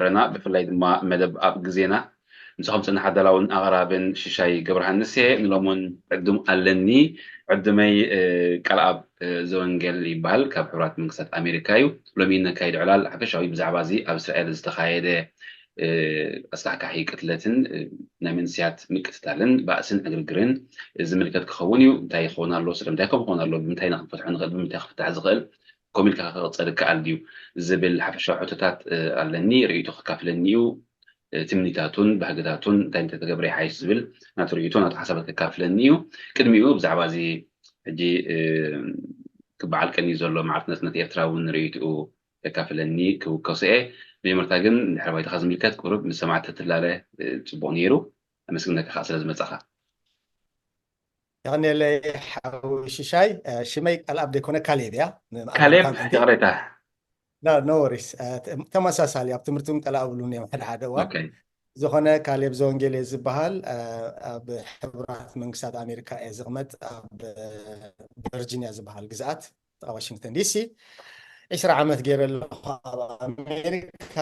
ረና ብፍላይ ድማ መደብ ኣብ ግዜና ምሳኹም ጽንሓ ኣዳላውን ኣቕራብን ሽሻይ ገብረሃንስ እየ። ንሎሙን ዕዱም ኣለኒ። ዕዱመይ ቃልኣብ ዘወንጌል ይበሃል፣ ካብ ሕቡራት መንግስታት ኣሜሪካ እዩ። ሎሚ ነካይድ ዕላል ሓፈሻዊ ብዛዕባ እዚ ኣብ እስራኤል ዝተኻየደ ኣስካሕካሒ ቅትለትን ናይ መንስያት ምቅትታልን ባእስን ዕግርግርን ዝምልከት ክኸውን እዩ። እንታይ ይኸውን ኣሎ፣ ስለምንታይ ከምኡ ክኸውን ኣሎ፣ ብምንታይ ኢና ክንፈትሖ ንኽእል፣ ብምንታይ ክፍታሕ ዝኽእል፣ ከምኡ ኢልካ ክቕጸል ይከኣል ድዩ ዝብል ሓፈሻዊ ሕቶታት ኣለኒ። ርእይቶ ከካፍለኒ እዩ። ትምኒታቱን ባህግታቱን እንታይ እንተተገብረ ይሓይሽ ዝብል ናቱ ርእይቶ ናቱ ሓሳባት ከካፍለኒ እዩ። ቅድሚኡ ብዛዕባ እዚ ሕጂ ክበዓል ቀንዩ ዘሎ መዓልቲ ናጽነት ኤርትራ እውን ርእይትኡ ከካፍለኒ ክውከሶ እየ። መጀመርታ ግን ድሕሪ ባይታኻ ዝምልከት ቁሩብ ምስ ሰማዕቲ ትላለ ጽቡቕ ነይሩ። ኣመስግነካ ከዓ ስለ ዝመጻኻ። የቐንየለይ ሓዊ ሽሻይ። ሽመይ ቃልኣብ ዘይኮነ ካሌብ እያ። ካሌብ ይቕሬታ። ኖ ወሪስ። ተመሳሳሊ ኣብ ትምህርቲ እውን ቀላእብሉን እዮም ሓደ ሓደ እዋን። ዝኾነ ካሌብ ዘወንጌል እየ ዝበሃል። ኣብ ሕቡራት መንግስታት ኣሜሪካ እየ ዝቕመጥ፣ ኣብ ቨርጂኒያ ዝበሃል ግዝኣት ዋሽንግተን ዲሲ። ዒስራ ዓመት ገይረ ኣለኹ ኣብ ኣሜሪካ።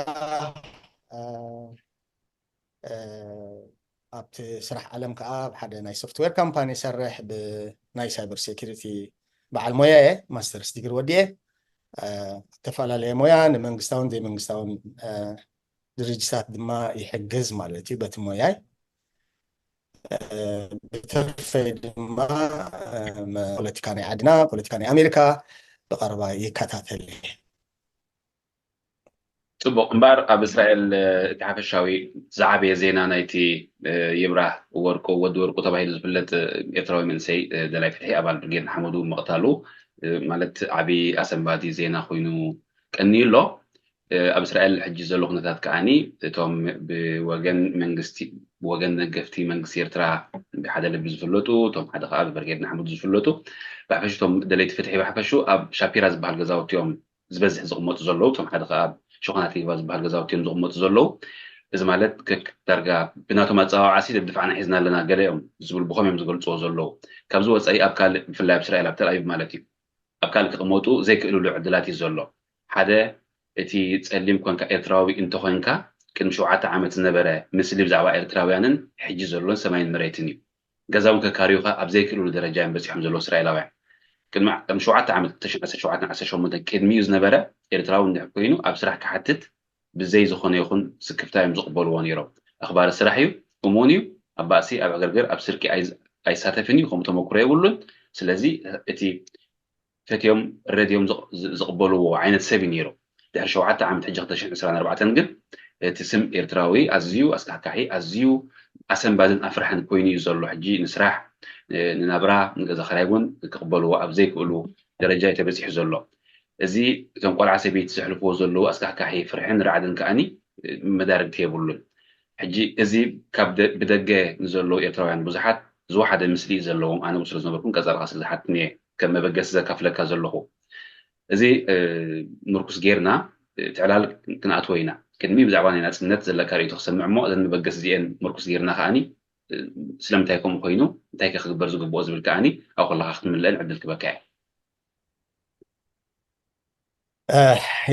ኣብቲ ስራሕ ዓለም ከዓ ኣብ ሓደ ናይ ሶፍትዌር ካምፓኒ ይሰርሕ፣ ብናይ ሳይበር ሴኩሪቲ በዓል ሞያ እየ። ማስተርስ ዲግሪ ወዲኤ፣ ዝተፈላለየ ሞያ ንመንግስታውን ዘይመንግስታውን ድርጅታት ድማ ይሕግዝ ማለት እዩ በቲ ሞያይ። ብተርፈይ ድማ ፖለቲካ ናይ ዓድና፣ ፖለቲካ ናይ ኣሜሪካ ብቐረባ ይከታተል እየ። ጽቡቕ እምበኣር ኣብ እስራኤል እቲ ሓፈሻዊ ዝዓበየ ዜና ናይቲ ይብራህ ወርቁ ወዲ ወርቁ ተባሂሉ ዝፍለጥ ኤርትራዊ መንእሰይ ደላይ ፍትሒ ኣባል ብርጌድ ንሓመዱ ምቕታሉ ማለት ዓቢ ኣሰንባዲ ዜና ኮይኑ ቀንዩ ኣሎ። ኣብ እስራኤል ሕጂ ዘሎ ኩነታት ከዓኒ እቶም ብወገን መንግስቲ ብወገን ደገፍቲ መንግስቲ ኤርትራ ብሓደ ልቢ ዝፍለጡ እቶም ሓደ ከዓ ብብርጌድ ንሓመዱ ዝፍለጡ ብሓፈሹ እቶም ደለይቲ ፍትሒ ብሓፈሹ ኣብ ሻፒራ ዝበሃል ገዛውቲ እዮም ዝበዝሕ ዝቕመጡ ዘለዉ፣ እቶም ሓደ ከዓ ሸኾና ቴግባ ዝበሃል ገዛውቲ እዮም ዝቕመጡ ዘለዉ። እዚ ማለት ዳርጋ ብናቶም ኣፀዋውዓ ሲ ደድፋዕና ሒዝና ኣለና ገለ እዮም ዝብሉ ብኸም እዮም ዝገልፅዎ ዘለዉ። ካብዚ ወፃኢ ኣብ ካልእ ብፍላይ ኣብ እስራኤል ኣብ ተልኣቪቭ ማለት እዩ ኣብ ካልእ ክቕመጡ ዘይክእልሉ ዕድላት እዩ ዘሎ። ሓደ እቲ ፀሊም ኮንካ ኤርትራዊ እንተኾይንካ ቅድሚ ሸውዓተ ዓመት ዝነበረ ምስሊ ብዛዕባ ኤርትራውያንን ሕጂ ዘሎን ሰማይን መሬትን እዩ። ገዛ እውን ከካርዩኻ ኣብ ዘይክእልሉ ደረጃ እዮም በፂሖም ዘለዉ እስራኤላውያን። ቅድሚ ሸውዓተ ዓመት ክልተ ሽሕን ዓሰርተ ሸውዓተን ዓሰርተ ሸሞንተን ቅድሚኡ ዝነበረ ኤርትራዊ እንድሕር ኮይኑ ኣብ ስራሕ ክሓትት ብዘይ ዝኾነ ይኹን ስክፍታ እዮም ዝቕበልዎ ነይሮም። ኣኽባሪ ስራሕ እዩ፣ እሙን እዩ፣ ኣብ ባእሲ ኣብ ዕግርግር ኣብ ስርቂ ኣይሳተፍን እዩ፣ ከምኡ ተመክሮ የብሉን። ስለዚ እቲ ፈትዮም ረድዮም ዝቕበልዎ ዓይነት ሰብ እዩ ነይሩ። ድሕሪ ሸውዓተ ዓመት ሕጂ ክልተ ሽሕን ዕስራን ኣርባዕተን ግን እቲ ስም ኤርትራዊ ኣዝዩ ኣስካሕካሒ ኣዝዩ ኣሰንባድን ኣፍራሕን ኮይኑ እዩ ዘሎ። ሕጂ ንስራሕ ንናብራ ንገዛ ክራይ እውን ክቕበልዎ ኣብ ዘይክእሉ ደረጃ እዩ ተበፂሑ ዘሎ። እዚ እቶም ቆልዓ ሰበይቲ ዘሕልፍዎ ዘለዉ ኣስካሕካሒ ፍርሕን ራዕድን ከዓኒ መዳርግቲ የብሉን። ሕጂ እዚ ካብ ብደገ ንዘለዉ ኤርትራውያን ብዙሓት ዝወሓደ ምስሊ እዩ ዘለዎም። ኣነ እውን ስለ ዝነበርኩን ቀፃልካ ስለ ዝሓትን እየ ከም መበገሲ ዘካፍለካ ዘለኹ። እዚ ምርኩስ ጌርና እቲ ዕላል ክንኣትዎ ኢና። ቅድሚ ብዛዕባ ናይ ናፅነት ዘለካ ርእይቶ ክሰምዕ እሞ እዘን መበገሲ እዚአን ምርኩስ ጌርና ከዓኒ ስለምንታይ ከምኡ ኮይኑ እንታይ ከ ክግበር ዝግብኦ ዝብል ከዓኒ ኣብ ከለካ ክትምልአን ዕድል ክበካ እየ።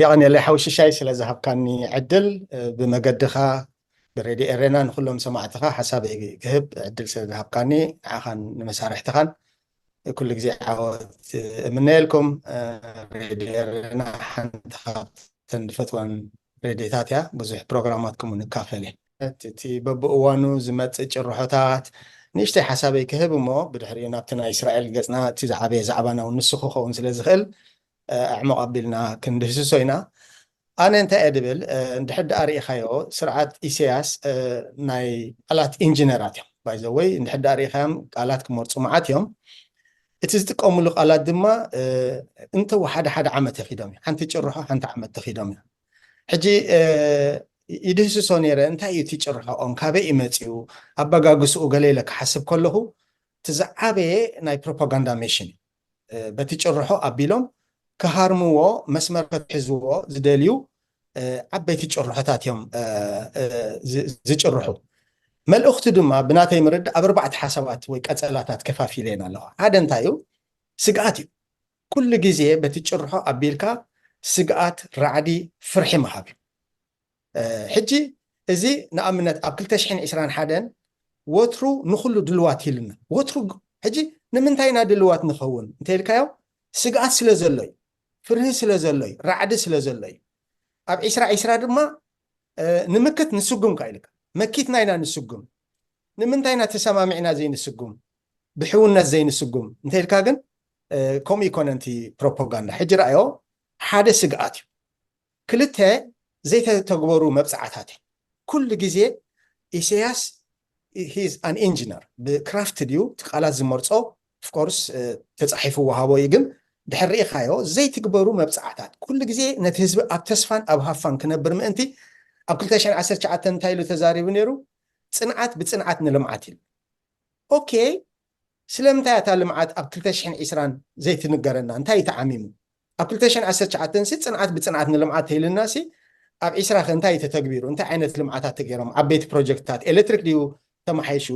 የቐንየለይ ሓዊ ሽሻይ ስለ ዝሃብካኒ ዕድል። ብመገድኻ ብሬድዮ ኤሬና ንኩሎም ሰማዕትኻ ሓሳብ ክህብ ዕድል ስለ ዝሃብካኒ ንዓኻን ንመሳርሕትኻን ኩሉ ግዜ ዓወት እምነየልኩም። ሬድዮ ኤሬና ሓንቲ ካብተን ዝፈትወን ሬድዮታት እያ። ብዙሕ ፕሮግራማትኩም ንካፈል እየ። እቲ በብእዋኑ ዝመፅእ ጭርሖታት ንእሽተይ ሓሳበይ ክህብ እሞ ብድሕሪኡ ናብቲ ናይ እስራኤል ገፅና እቲ ዝዓበየ ዛዕባና እውን ንሱ ክኸውን ስለ ዝኽእል ኣዕሞቕ ኣቢልና ክንድህስሶ ኢና። ኣነ እንታይ እየ ድብል እንድሕር ደኣ ርኢኻዮ ስርዓት ኢሳያስ ናይ ቃላት ኢንጂነራት እዮም ባይዘወይ እንድሕር ደኣ ርኢኻዮም ቃላት ክመርፁ መዓት እዮም። እቲ ዝጥቀምሉ ቃላት ድማ እንተ ሓደ ሓደ ዓመት ተኺዶም እዮም ሓንቲ ጭርሖ ሓንቲ ዓመት ተኺዶም እዮም። ሕጂ ይድህስሶ ነይረ እንታይ እዩ እቲ ጭርሖኦም ካበይ እዩ መፂኡ ኣበጋግስኡ ገለ ኢለ ክሓስብ ከለኹ እቲ ዝዓበየ ናይ ፕሮፓጋንዳ ሜሽን እዩ። በቲ ጭርሖ ኣቢሎም ክሃርምዎ መስመር ከትሕዝዎ ዝደልዩ ዓበይቲ ጭርሖታት እዮም ዝጭርሑ። መልእኽቱ ድማ ብናተይ ምርድ ኣብ ኣርባዕተ ሓሳባት ወይ ቀፀላታት ከፋፊለየን ኣለኹ። ሓደ እንታይ እዩ? ስግኣት እዩ። ኩሉ ግዜ በቲ ጭርሖ ኣቢልካ ስግኣት፣ ራዕዲ፣ ፍርሒ ምሃብ እዩ። ሕጂ እዚ ንኣብነት ኣብ ክልተ ሽሕን ዕስራን ሓደን ወትሩ ንኹሉ ድልዋት ኢልና ወትሩ ሕጂ ንምንታይ ኢና ድልዋት ንኸውን እንተ ኢልካዮ ስግኣት ስለ ዘሎ እዩ፣ ፍርሂ ስለ ዘሎ እዩ፣ ራዕዲ ስለ ዘሎ እዩ። ኣብ ዕስራ ዕስራ ድማ ንምክት ንስጉም ካ ኢልካ መኪትና ኢና ንስጉም። ንምንታይ ኢና ተሰማሚዕና ዘይንስጉም፣ ብሕውነት ዘይንስጉም እንተ ኢልካ ግን ከምኡ ይኮነ ንቲ ፕሮፓጋንዳ። ሕጂ ረኣዮ ሓደ ስግኣት እዩ። ክልተ ዘይተተግበሩ መብፅዓታት እዩ። ኩሉ ግዜ ኢሳያስ he's an engineer ብክራፍት ድዩ እቲ ቃላት ዝመርፆ ኦፍኮርስ ተፃሒፉ ወሃቦ እዩ ግን ድሕር ርኢኻዮ ዘይትግበሩ መብፅዓታት ኩሉ ግዜ ነቲ ህዝቢ ኣብ ተስፋን ኣብ ሃፋን ክነብር ምእንቲ ኣብ ክልተ ሽሕን ዓሰርተ ትሽዓተን እንታይ ኢሉ ተዛሪቡ ነይሩ? ፅንዓት ብፅንዓት ንልምዓት ኢሉ። ኦኬ ስለምንታይ እታ ልምዓት ኣብ ክልተ ሽሕን ዕስራን ዘይትንገረና እንታይ እዩ ተዓሚሙ? ኣብ ክልተ ሽሕን ዓሰርተ ትሽዓተን ሲ ፅንዓት ብፅንዓት ንልምዓት ተይልና ሲ ኣብ ዕስራ ከ እንታይ እዩ ተተግቢሩ? እንታይ ዓይነት ልምዓታት ተገይሮም? ዓበይቲ ፕሮጀክትታት ኤሌክትሪክ ድዩ ተመሓይሹ?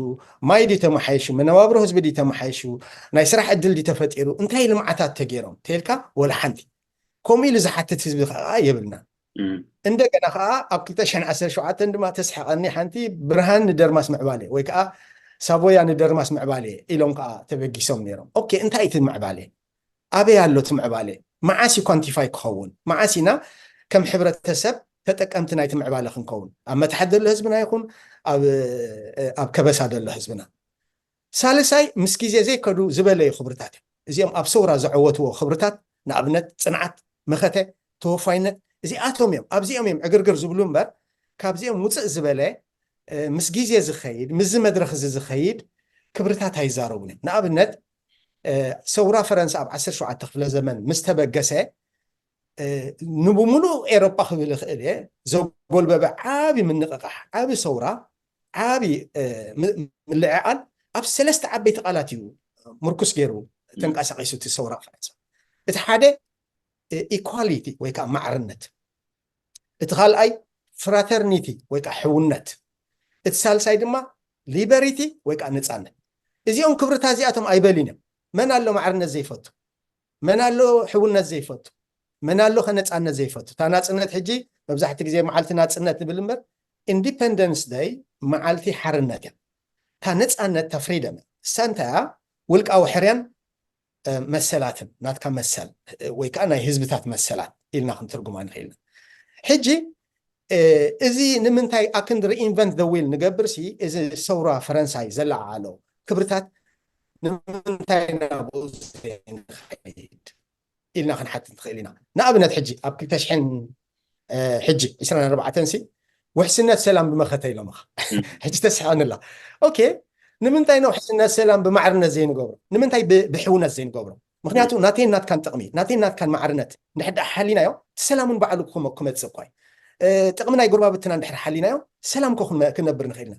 ማይ ድዩ ተመሓይሹ? መነባብሮ ህዝቢ ድዩ ተመሓይሹ? ናይ ስራሕ ዕድል ድዩ ተፈጢሩ? እንታይ ልምዓታት ተገይሮም? ተልካ ወላ ሓንቲ። ከምኡ ኢሉ ዝሓትት ህዝቢ ከዓ የብልና። እንደገና ከዓ ኣብ ክልተ ሽሕን ዓሰርተ ሸውዓተን ድማ ተስሓቐኒ ሓንቲ ብርሃን ንደርማስ ምዕባሌ ወይ ከዓ ሳቦያ ንደርማስ ምዕባሌ ኢሎም ከዓ ተበጊሶም ነይሮም። ኦኬ እንታይ እቲ ምዕባሌ? ኣበይ ኣሎ እቲ ምዕባሌ? መዓስ እዩ ኳንቲፋይ ክኸውን? መዓስ ኢና ከም ሕብረተሰብ ተጠቀምቲ ናይቲ ምዕባለ ክንከውን? ኣብ መታሕት ዘሎ ህዝብና ይኹን ኣብ ከበሳ ዘሎ ህዝብና። ሳልሳይ ምስ ግዜ ዘይከዱ ዝበለዩ ክብርታት እዮም። እዚኦም ኣብ ሰውራ ዘዐወትዎ ክብርታት ንኣብነት ፅንዓት፣ መኸተ፣ ተወፋይነት እዚኣቶም እዮም ኣብዚኦም እዮም ዕግርግር ዝብሉ እምበር ካብዚኦም ውፅእ ዝበለ ምስ ግዜ ዝኸይድ ምስዚ መድረክ እዚ ዝኸይድ ክብርታት ኣይዛረቡን እዮም። ንኣብነት ሰውራ ፈረንሳ ኣብ ዓሰርተ ሸውዓተ ክፍለ ዘመን ምስ ተበገሰ ንብምሉእ ኤሮጳ ክብል ይኽእል እየ ዘጎልበበ ዓቢ ምንቕቓሕ ዓቢ ሰውራ ዓቢ ምልዕዓል ኣብ ሰለስተ ዓበይቲ ቃላት እዩ ምርኩስ ገይሩ ተንቀሳቒሱ እቲ ሰውራ ፈረንሳ። እቲ ሓደ ኢኳሊቲ ወይ ከዓ ማዕርነት፣ እቲ ካልኣይ ፍራተርኒቲ ወይ ከዓ ሕውነት፣ እቲ ሳልሳይ ድማ ሊበሪቲ ወይ ከዓ ነፃነት። እዚኦም ክብርታ እዚኣቶም ኣይበልን እዮም። መን ኣሎ ማዕርነት ዘይፈቱ? መን ኣሎ ሕውነት ዘይፈቱ? መን ኣሎ ከነፃነት ዘይፈቱ? እታ ናፅነት ሕጂ መብዛሕቲ ግዜ መዓልቲ ናፅነት ንብል እምበር ኢንዲፐንደንስ ደይ መዓልቲ ሓርነት እያ። እታ ነፃነት እታ ፍሪደም እያ። እሳ እንታይ እያ? ውልቃዊ ሕርያን መሰላትን ናትካ መሰል ወይ ከዓ ናይ ህዝብታት መሰላት ኢልና ክንትርጉማ ንኽእል ኢና። ሕጂ እዚ ንምንታይ ኣክንዲ ሪኢንቨንት ደ ዊል ንገብር ሲ እዚ ሰውራ ፈረንሳይ ዘለዓዓሎ ክብርታት ንምንታይ ናብኡ ዘይንኸይድ ኢልና ክንሓትት ንኽእል ኢና። ንኣብነት ሕጂ ኣብ ክልተ ሽሕን ሕጂ ዕስራን ኣርባዕተን ሲ ውሕስነት ሰላም ብመኸተ ኢሎምኻ። ሕጂ ተስሕቐኒ ኣላ። ኦኬ ንምንታይ ነው ውሕስነት ሰላም ብማዕርነት ዘይንገብሮ? ንምንታይ ብሕውነት ዘይንገብሮ? ምክንያቱ ናተይን ናትካን ጥቕሚ ናተይን ናትካን ማዕርነት እንድሕር ደኣ ሓሊናዮ እቲ ሰላም እውን ባዕሉ ክመ- ክመፅእ እኳ እዩ። ጥቕሚ ናይ ጎረባብትና እንድሕር ሓሊናዮ ሰላም ኮ ክንመ- ክንነብር ንኽእል ኢና።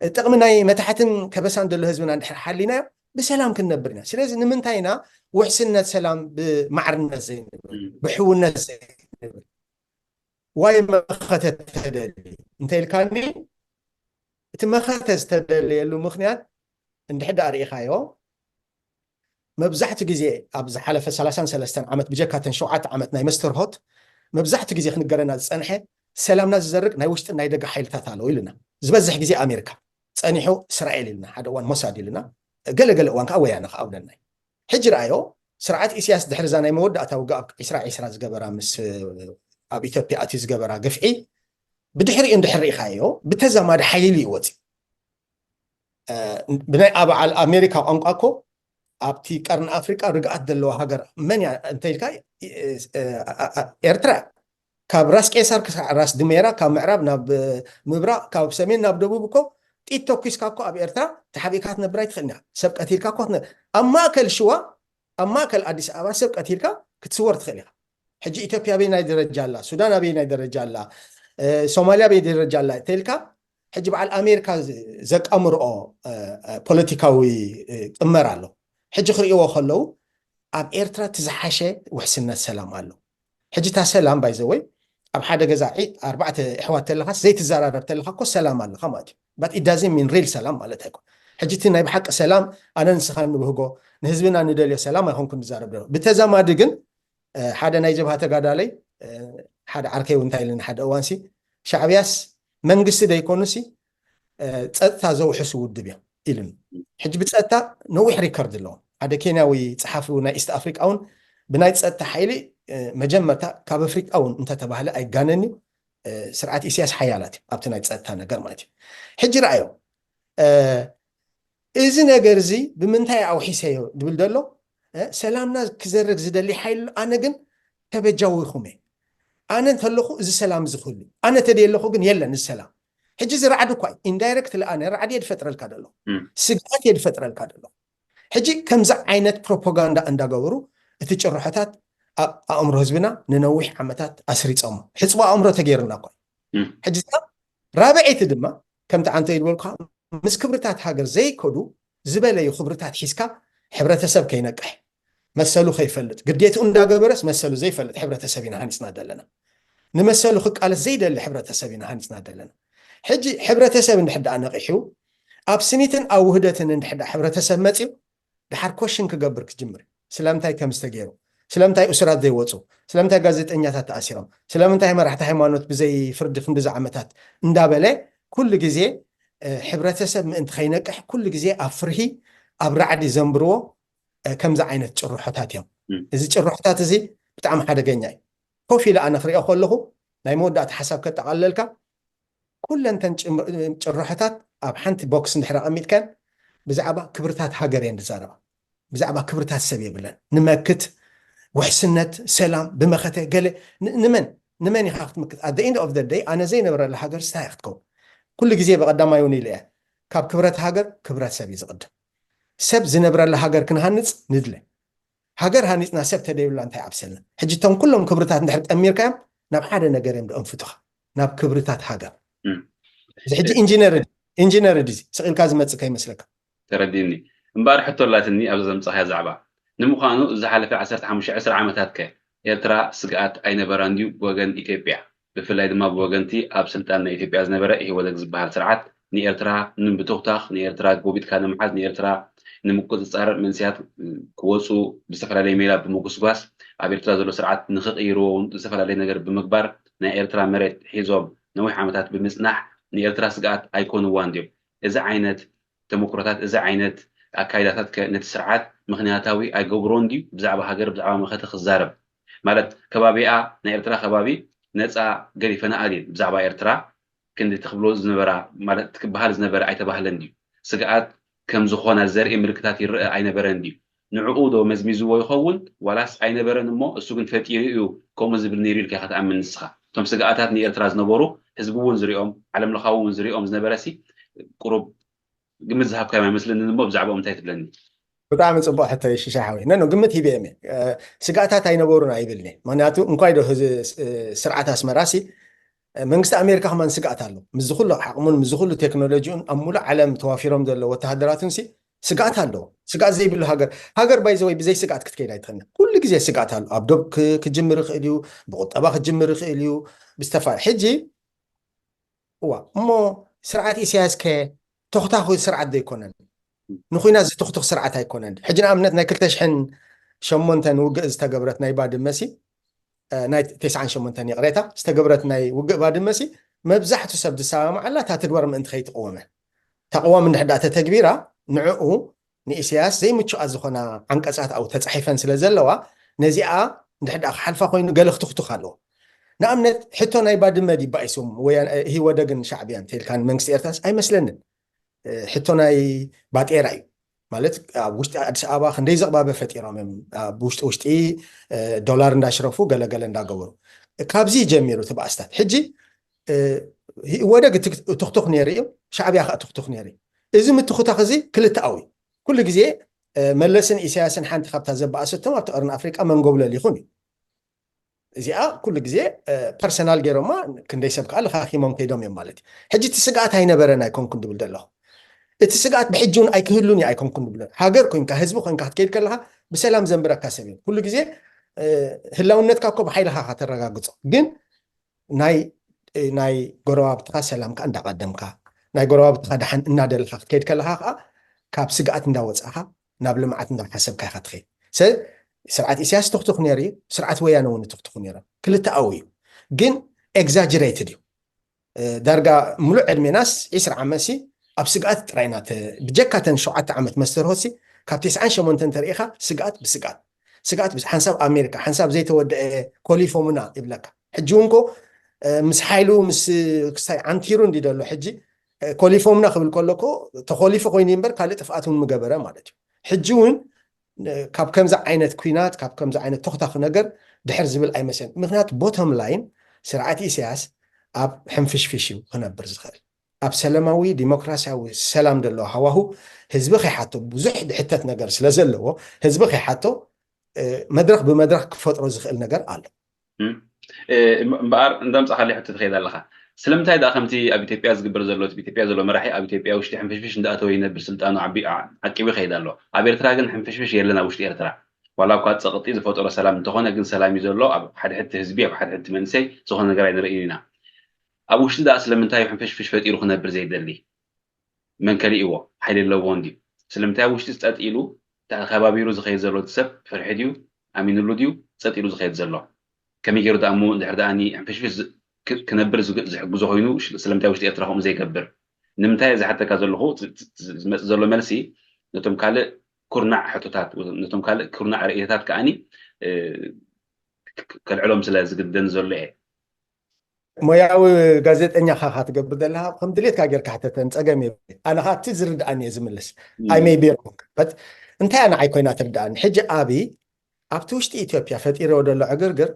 ጥቕሚ ናይ መታሕትን ከበሳን ዘሎ ህዝብና እንድሕር ሓሊናዮ ብሰላም ክንነብር ኢና። ስለዚ ንምንታይ ኢና ውሕስነት ሰላም ብማዕርነት ዘይንብል ብሕውነት ዘይንብል? ዋይ መኸተ ተደሊ እንተ ኢልካኒ እቲ መኸተ ዝተደለየሉ ምክንያት እንድሕር ደኣ ርኢኻዮ መብዛሕቲ ግዜ ኣብ ዝሓለፈ ሰላሳን ሰለስተን ዓመት ብጀካ ተን ሸውዓተ ዓመት ናይ መስተርሆት መብዛሕቲ ግዜ ክንገረና ዝፀንሐ ሰላምና ዝዘርግ ናይ ውሽጥን ናይ ደገ ሓይልታት ኣለዉ ኢሉና። ዝበዝሕ ግዜ ኣሜሪካ ፀኒሑ እስራኤል ኢልና ሓደ እዋን ሞሳድ ኢሉና ገለገለ እዋን ከዓ ወያነ ከዓ ኣብለና እዩ። ሕጂ ረኣዮ ስርዓት ኢሳያስ ድሕሪ እዛ ናይ መወዳእታ ውግእ ኣብ ዕስራ ዕስራ ዝገበራ ምስ ኣብ ኢትዮጵያ ኣትዩ ዝገበራ ግፍዒ ብድሕሪኡ እንድሕር ርኢኻዮ ብተዛማዲ ሓይሊ እዩ ወፂኡ። ብናይ ኣበዓል ኣሜሪካ ቋንቋ እኮ ኣብቲ ቀርኒ ኣፍሪቃ ርግኣት ዘለዋ ሃገር መን እያ እንተ ኢልካ ኤርትራ ካብ ራስ ቄሳር ክሳዕ ራስ ድሜራ ካብ ምዕራብ ናብ ምብራቕ ካብ ሰሜን ናብ ደቡብ እኮ ጢት ተኩስካ እኮ ኣብ ኤርትራ ተሓቢእካ ክትነብር ኣይትኽእልን ኢኻ። ሰብ ቀቲልካ እኮ ኣብ ማእከል ሽዋ ኣብ ማእከል ኣዲስ ኣበባ ሰብ ቀቲልካ ክትስወር ትኽእል ኢኻ። ሕጂ ኢትዮጵያ ኣበይ ናይ ደረጃ ኣላ፣ ሱዳን ኣበይ ናይ ደረጃ ኣላ፣ ሶማልያ ኣበይ ደረጃ ኣላ ተልካ ሕጂ በዓል ኣሜሪካ ዘቃምርኦ ፖለቲካዊ ቅመር ኣሎ። ሕጂ ክርእይዎ ከለዉ ኣብ ኤርትራ እቲ ዝሓሸ ውሕስነት ሰላም ኣሎ። ሕጂ እታ ሰላም ባይዘወይ ኣብ ሓደ ገዛ ኣርባዕተ ኣሕዋት ተለኻስ ዘይትዘራረብ ተለኻ እኮ ሰላም ኣለኻ ማለት እዩ። ባት ኢዳዚ ሚን ሪል ሰላም ማለት ኣይኮን። ሕጂ እቲ ናይ ብሓቂ ሰላም ኣነ ንስኻ ንብህጎ ንህዝብና ንደልዮ ሰላም ኣይኮንኩ ንዛረብ ደ ብተዛማዲ ግን ሓደ ናይ ጀብሃ ተጋዳለይ ሓደ ዓርከይ እውን እንታይ ኢልን ሓደ እዋንሲ ሻዕብያስ መንግስቲ ደይኮኑሲ ጸጥታ ዘውሕሱ ውድብ እዮም ኢሉኒ። ሕጂ ብጸጥታ ነዊሕ ሪከርድ ኣለዎም። ሓደ ኬንያዊ ጸሓፊ ናይ ኢስት ኣፍሪቃ እውን ብናይ ጸጥታ ሓይሊ መጀመርታ ካብ ኣፍሪቃ እውን እንተተባህለ ኣይጋነን እዩ። ስርዓት ኢሳያስ ሓያላት እዩ ኣብቲ ናይ ጸጥታ ነገር ማለት እዩ። ሕጂ ረኣዮ፣ እዚ ነገር እዚ ብምንታይ ኣውሒሰዮ ድብል ደሎ፣ ሰላምና ክዘርግ ዝደሊ ሓይሉ፣ ኣነ ግን ተበጃዊኹም እየ። ኣነ እንተለኹ እዚ ሰላም እዚ ክህሉ፣ ኣነ ተደየለኹ ግን የለን እዚ ሰላም። ሕጂ እዚ ራዕዲ እኳ ኢንዳይረክት ኣነ ራዕዲ የድፈጥረልካ ደሎ፣ ስግኣት የድፈጥረልካ ደሎ። ሕጂ ከምዚ ዓይነት ፕሮፓጋንዳ እንዳገበሩ እቲ ጭርሖታት ኣብ ኣእምሮ ህዝብና ንነዊሕ ዓመታት ኣስሪጾሞ። ሕጽቦ ኣእምሮ ተገይሩና እኳ። ሕጂ ራብዐይቲ ድማ ከምቲ ዓንተ ይድበልካ ምስ ክብርታት ሃገር ዘይከዱ ዝበለዩ ክብርታት ሒዝካ ሕብረተሰብ ከይነቅሕ፣ መሰሉ ከይፈልጥ፣ ግዴትኡ እንዳገበረስ መሰሉ ዘይፈልጥ ሕብረተሰብ ኢና ሃኒፅና ዘለና። ንመሰሉ ክቃለስ ዘይደሊ ሕብረተሰብ ኢና ሃኒፅና ዘለና። ሕጂ ሕብረተሰብ እንድሕር ደኣ ነቂሑ ኣብ ስኒትን ኣብ ውህደትን እንድሕር ደኣ ሕብረተሰብ መፅዩ ድሓር ኮሽን ክገብር ክጅምር እዩ። ስለምንታይ ከም ዝተገይሩ፣ ስለምንታይ እሱራት ዘይወፁ፣ ስለምንታይ ጋዜጠኛታት ተኣሲሮም፣ ስለምንታይ መራሕቲ ሃይማኖት ብዘይ ፍርዲ ክንዲዚ ዓመታት እንዳበለ ኩሉ ግዜ ሕብረተሰብ ምእንቲ ከይነቅሕ ኩሉ ግዜ ኣብ ፍርሂ ኣብ ራዕዲ ዘንብርዎ ከምዚ ዓይነት ጭርሖታት እዮም። እዚ ጭርሖታት እዚ ብጣዕሚ ሓደገኛ እዩ። ኮፍ ኢለ ኣነ ክሪኦ ከለኹ ናይ መወዳእታ ሓሳብ ከጠቓለልካ ኩለንተን ጭርሖታት ኣብ ሓንቲ ቦክስ እንድሕር ኣቐሚጥካን ብዛዕባ ክብርታት ሃገር እየን ዝዛረባ። ብዛዕባ ክብርታት ሰብ የብለን። ንመክት፣ ውሕስነት፣ ሰላም ብመኸተ ገለ ንመን ንመን ኢኻ ክትምክት? At the end of the day ኣነ ዘይነብረላ ሃገር ስታይ ክትከውን? ኩሉ ግዜ ብቐዳማይ እውን ኢለ እየ፣ ካብ ክብረት ሃገር ክብረት ሰብ እዩ ዝቕድም። ሰብ ዝነብረላ ሃገር ክንሃንፅ ንድለ። ሃገር ሃኒፅና ሰብ ተደይብላ እንታይ ዓብሰልና? ሕጂ እቶም ኩሎም ክብርታት እንድሕር ጠሚርካዮም ናብ ሓደ ነገር እዮም ደንፍቱኻ፣ ናብ ክብርታት ሃገር። ሕጂ ኢንጂነር ኢንጂነር ድዚ ስቕ ኢልካ ዝመፅእ ከይመስለካ። ተረዲኒ። እምበኣር ሕቶ ኣላትኒ ኣብዛ ዘምጻኻያ ዛዕባ። ንምዃኑ እዚ ዝሓለፈ ዓሰርተ ሓሙሽተ ዕስራ ዓመታት ከ ኤርትራ ስግኣት ኣይነበራን ድዩ ብወገን ኢትዮጵያ? ብፍላይ ድማ ብወገንቲ ኣብ ስልጣን ናይ ኢትዮጵያ ዝነበረ ኢህወደግ ዝበሃል ስርዓት ንኤርትራ ንብትኹታኽ ንኤርትራ ጎቢጥካ ንምሓዝ ንኤርትራ ንምቁጽጻር መንስያት ክወጹ ብዝተፈላለየ ሜላ ብምጉስጓስ ኣብ ኤርትራ ዘሎ ስርዓት ንኽቕይርዎ እውን ዝተፈላለየ ነገር ብምግባር ናይ ኤርትራ መሬት ሒዞም ነዊሕ ዓመታት ብምጽናሕ ንኤርትራ ስግኣት ኣይኮንዋን ድዮም? እዚ ዓይነት ተሞክሮታት እዚ ዓይነት ኣካይዳታት ከ ነቲ ስርዓት ምኽንያታዊ ኣይገብሮን ድዩ? ብዛዕባ ሃገር ብዛዕባ መኸተ ክዛረብ ማለት ከባቢኣ ናይ ኤርትራ ከባቢ ነፃ ገዲፈናኣ ድየን? ብዛዕባ ኤርትራ ክንዲ ትኽብሎ ዝነበራ ማለት ትክበሃል ዝነበረ ኣይተባህለን ድዩ? ስግኣት ከም ዝኾና ዘርኢ ምልክታት ይረአ ኣይነበረን ድዩ? ንዕኡ ዶ መዝሚዝዎ ይኸውን ዋላስ ኣይነበረን እሞ እሱ ግን ፈጢሩ እዩ ከምኡ ዝብል ነይሩ ኢልካ ኢኻ ትኣምን ንስኻ? እቶም ስግኣታት ንኤርትራ ዝነበሩ ህዝቢ እውን ዝሪኦም ዓለም ለኻዊ እውን ዝሪኦም ዝነበረ ሲ ቁሩብ ግምት ዝሃብካዮም ኣይመስለንን እሞ ብዛዕባኦም እንታይ ትብለኒ? ብጣዕሚ ፅቡቅ ሕቶ ሽሻ ሓወይ። ነኖ ግምት ሂበ እየ። ስግኣታት ኣይነበሩን ኣይብልን እየ። ምክንያቱ እንኳይ ዶ ስርዓት ኣስመራ ሲ መንግስቲ ኣሜሪካ ከማን ስግኣት ኣሎ። ምስዚ ኩሉ ዓቕሙን ምስዚ ኩሉ ቴክኖሎጂኡን ኣብ ሙሉእ ዓለም ተዋፊሮም ዘሎ ወተሃደራቱን ሲ ስግኣት ኣለዎ። ስግኣት ዘይብሉ ሃገር ሃገር ባይዘወይ ብዘይ ስግኣት ክትከይድ ኣይትኽእልን። ኩሉ ግዜ ስግኣት ኣሎ። ኣብ ዶብ ክጅምር ይኽእል እዩ፣ ብቁጠባ ክጅምር ይኽእል እዩ፣ ብዝተፋ ሕጂ እዋ እሞ ስርዓት ኢሳያስ ከ ተኽታኺ ስርዓት ዘይኮነን ንኩናት ዝትኽትኽ ስርዓት ኣይኮነን። ሕጂ ንኣብነት ናይ ክልተ ሽሕን ሸሞንተን ውግእ ዝተገብረት ናይ ባድመሲ ናይ ተስዓን ሸሞንተን ይቕሬታ ዝተገብረት ናይ ውግእ ባድመሲ መብዛሕቱ ሰብ ዝሰማማዓላ እታ ትግበር ምእንቲ ከይትቕወመ እታ ቅዋም እንድሕዳ ተተግቢራ ንዕኡ ንኢሳያስ ዘይምቹኣ ዝኾና ዓንቀጻት ኣብኡ ተጻሒፈን ስለ ዘለዋ ነዚኣ እንድሕዳ ክሓልፋ ኮይኑ ገለ ክትኽቱኽ ኣለዎ። ንኣብነት ሕቶ ናይ ባድመ ድዩ ባኢሶም ኢህወደግን ሻዕብያን ተልካ ንመንግስቲ ኤርትራስ ኣይመስለንን። ሕቶ ናይ ባጤራ እዩ ማለት ኣብ ውሽጢ ኣዲስ ኣበባ ክንደይ ዘቕባበ ፈጢሮም እዮም ኣብ ውሽጢ ውሽጢ ዶላር እንዳሽረፉ ገለገለ እንዳገበሩ ካብዚ ጀሚሩ እቲ ባእስታት ሕጂ ኢህወደግ ትኽትኽ ነይሩ እዩ ሻዕብያ ከዓ ትኽትኽ ነይሩ እዩ። እዚ ምትኽታኽ እዚ ክልተኣዊ ኩሉ ግዜ መለስን ኢሳያስን ሓንቲ ካብታ ዘበኣሰቶም ኣብቲ ቀርኒ ኣፍሪቃ መንጎብለል ይኹን እዩ። እዚኣ ኩሉ ግዜ ፐርሰናል ገይሮማ ክንደይ ሰብ ከዓ ልኻኪሞም ከይዶም እዮም ማለት እዩ። ሕጂ እቲ ስግኣት ኣይነበረን ኣይኮንኩን ድብል ዘለኹ እቲ ስግኣት ብሕጂ እውን ኣይክህሉን እዩ ኣይኮንኩን ድብል ሃገር ኮንካ ህዝቢ ኮንካ ክትከይድ ከለካ ብሰላም ዘንብረካ ሰብ እዮም ኩሉ ግዜ ህላውነትካ እኮ ብሓይልካ ከተረጋግፆ ግን ናይ ናይ ጎረባብትኻ ሰላምካ እንዳቀደምካ ናይ ጎረባብትኻ ደሓን እናደለካ ክትከይድ ከለካ ከዓ ካብ ስግኣት እንዳወፃእካ ናብ ልምዓት እንዳሓሰብካ ኢካ ትኸይድ። ስርዓት ኢሳያስ ትኽትኽ ነይሩ እዩ፣ ስርዓት ወያነ እውን ትኽትኹ ነይሮም። ክልተኣዊ እዩ፣ ግን ኤግዛጀሬትድ እዩ። ዳርጋ ሙሉእ ዕድሜናስ ዒስራ ዓመትሲ ኣብ ስግኣት ጥራይ ኢና። ብጀካ ተን ሸውዓተ ዓመት መስተርሆትሲ ካብ ተስዓን ሸሞንተን ተሪኢኻ ስግኣት ብስግኣት፣ ስግኣት ብስ ሓንሳብ ኣሜሪካ ሓንሳብ ዘይተወደአ ኮሊፎምና ይብለካ። ሕጂ እውን ኮ ምስ ሓይሉ ምስ ክስታይ ዓንቲሩ እንዲ ደሎ ሕጂ ኮሊፎምና ክብል ከሎ ኮ ተኮሊፉ ኮይኑ እምበር ካልእ ጥፍኣት እውን ምገበረ ማለት እዩ። ሕጂ እውን ካብ ከምዚ ዓይነት ኩናት ካብ ከምዚ ዓይነት ተኽታኽ ነገር ድሕር ዝብል ኣይመስለን። ምክንያቱ ቦቶም ላይን ስርዓት ኢሳያስ ኣብ ሕንፍሽፍሽ እዩ ክነብር ዝኽእል። ኣብ ሰላማዊ ዲሞክራሲያዊ ሰላም ዘለዎ ሃዋሁ ህዝቢ ከይሓቶ ብዙሕ ድሕተት ነገር ስለ ዘለዎ ህዝቢ ከይሓቶ መድረኽ ብመድረኽ ክፈጥሮ ዝኽእል ነገር ኣሎ። እምበኣር እንዳምፃእካለይ ሕቶ ትኸይድ ኣለካ። ስለምንታይ ደኣ ከምቲ ኣብ ኢትዮጵያ ዝግበር ዘሎ ኢትዮጵያ ዘሎ መራሒ ኣብ ኢትዮጵያ ውሽጢ ሕንፍሽፍሽ እንዳኣተወ ይነብር ስልጣኑ ዓቂቡ ይኸይድ ኣሎ። ኣብ ኤርትራ ግን ሕንፍሽፍሽ የለን ኣብ ውሽጢ ኤርትራ። ዋላ እኳ ፀቕጢ ዝፈጠሮ ሰላም እንተኾነ ግን ሰላም እዩ ዘሎ። ኣብ ሓደ ሕቲ ህዝቢ ኣብ ሓደ ሕቲ መንእሰይ ዝኾነ ነገር ኣይንርእይን ኢና። ኣብ ውሽጢ ደኣ ስለምንታይ ሕንፍሽፍሽ ፈጢሩ ክነብር ዘይደሊ? መን ከሊእዎ? ሓይሊ ኣለዎ እንድዩ? ስለምንታይ ኣብ ውሽጢ ጸጥ ኢሉ ተኸባቢሩ ዝኸይድ ዘሎ እቲ ሰብ ፍርሒ ድዩ? ኣሚንሉ ድዩ ጸጥ ኢሉ ዝኸይድ ዘሎ? ከመይ ገይሩ ደኣ እሞ እንድሕር ደኣ ሕንፍሽፍሽ ክነብር ዝሕግዞ ኮይኑ ስለምንታይ ውሽጢ ኤርትራ ከምኡ ዘይገብር? ንምንታይ ዝሓተካ ዘለኹ ዝመጽእ ዘሎ መልሲ ነቶም ካልእ ኩርናዕ ሕቶታት ነቶም ካልእ ኩርናዕ ርእይቶታት ከኣኒ ከልዕሎም ስለ ዝግደን ዘሎ እየ። ሞያዊ ጋዜጠኛ ካ ትገብር ዘለካ ከም ድሌትካ ጌርካ ሕተተን ጸገም የብለይ። ኣነ ካ እቲ ዝርድኣኒ እየ ዝምልስ። I may be wrong but እንታይ ኣነ ዓይ ኮይና ትርድኣኒ። ሕጂ ኣብይ ኣብቲ ውሽጢ ኢትዮጵያ ፈጢርዎ ዘሎ ዕግርግር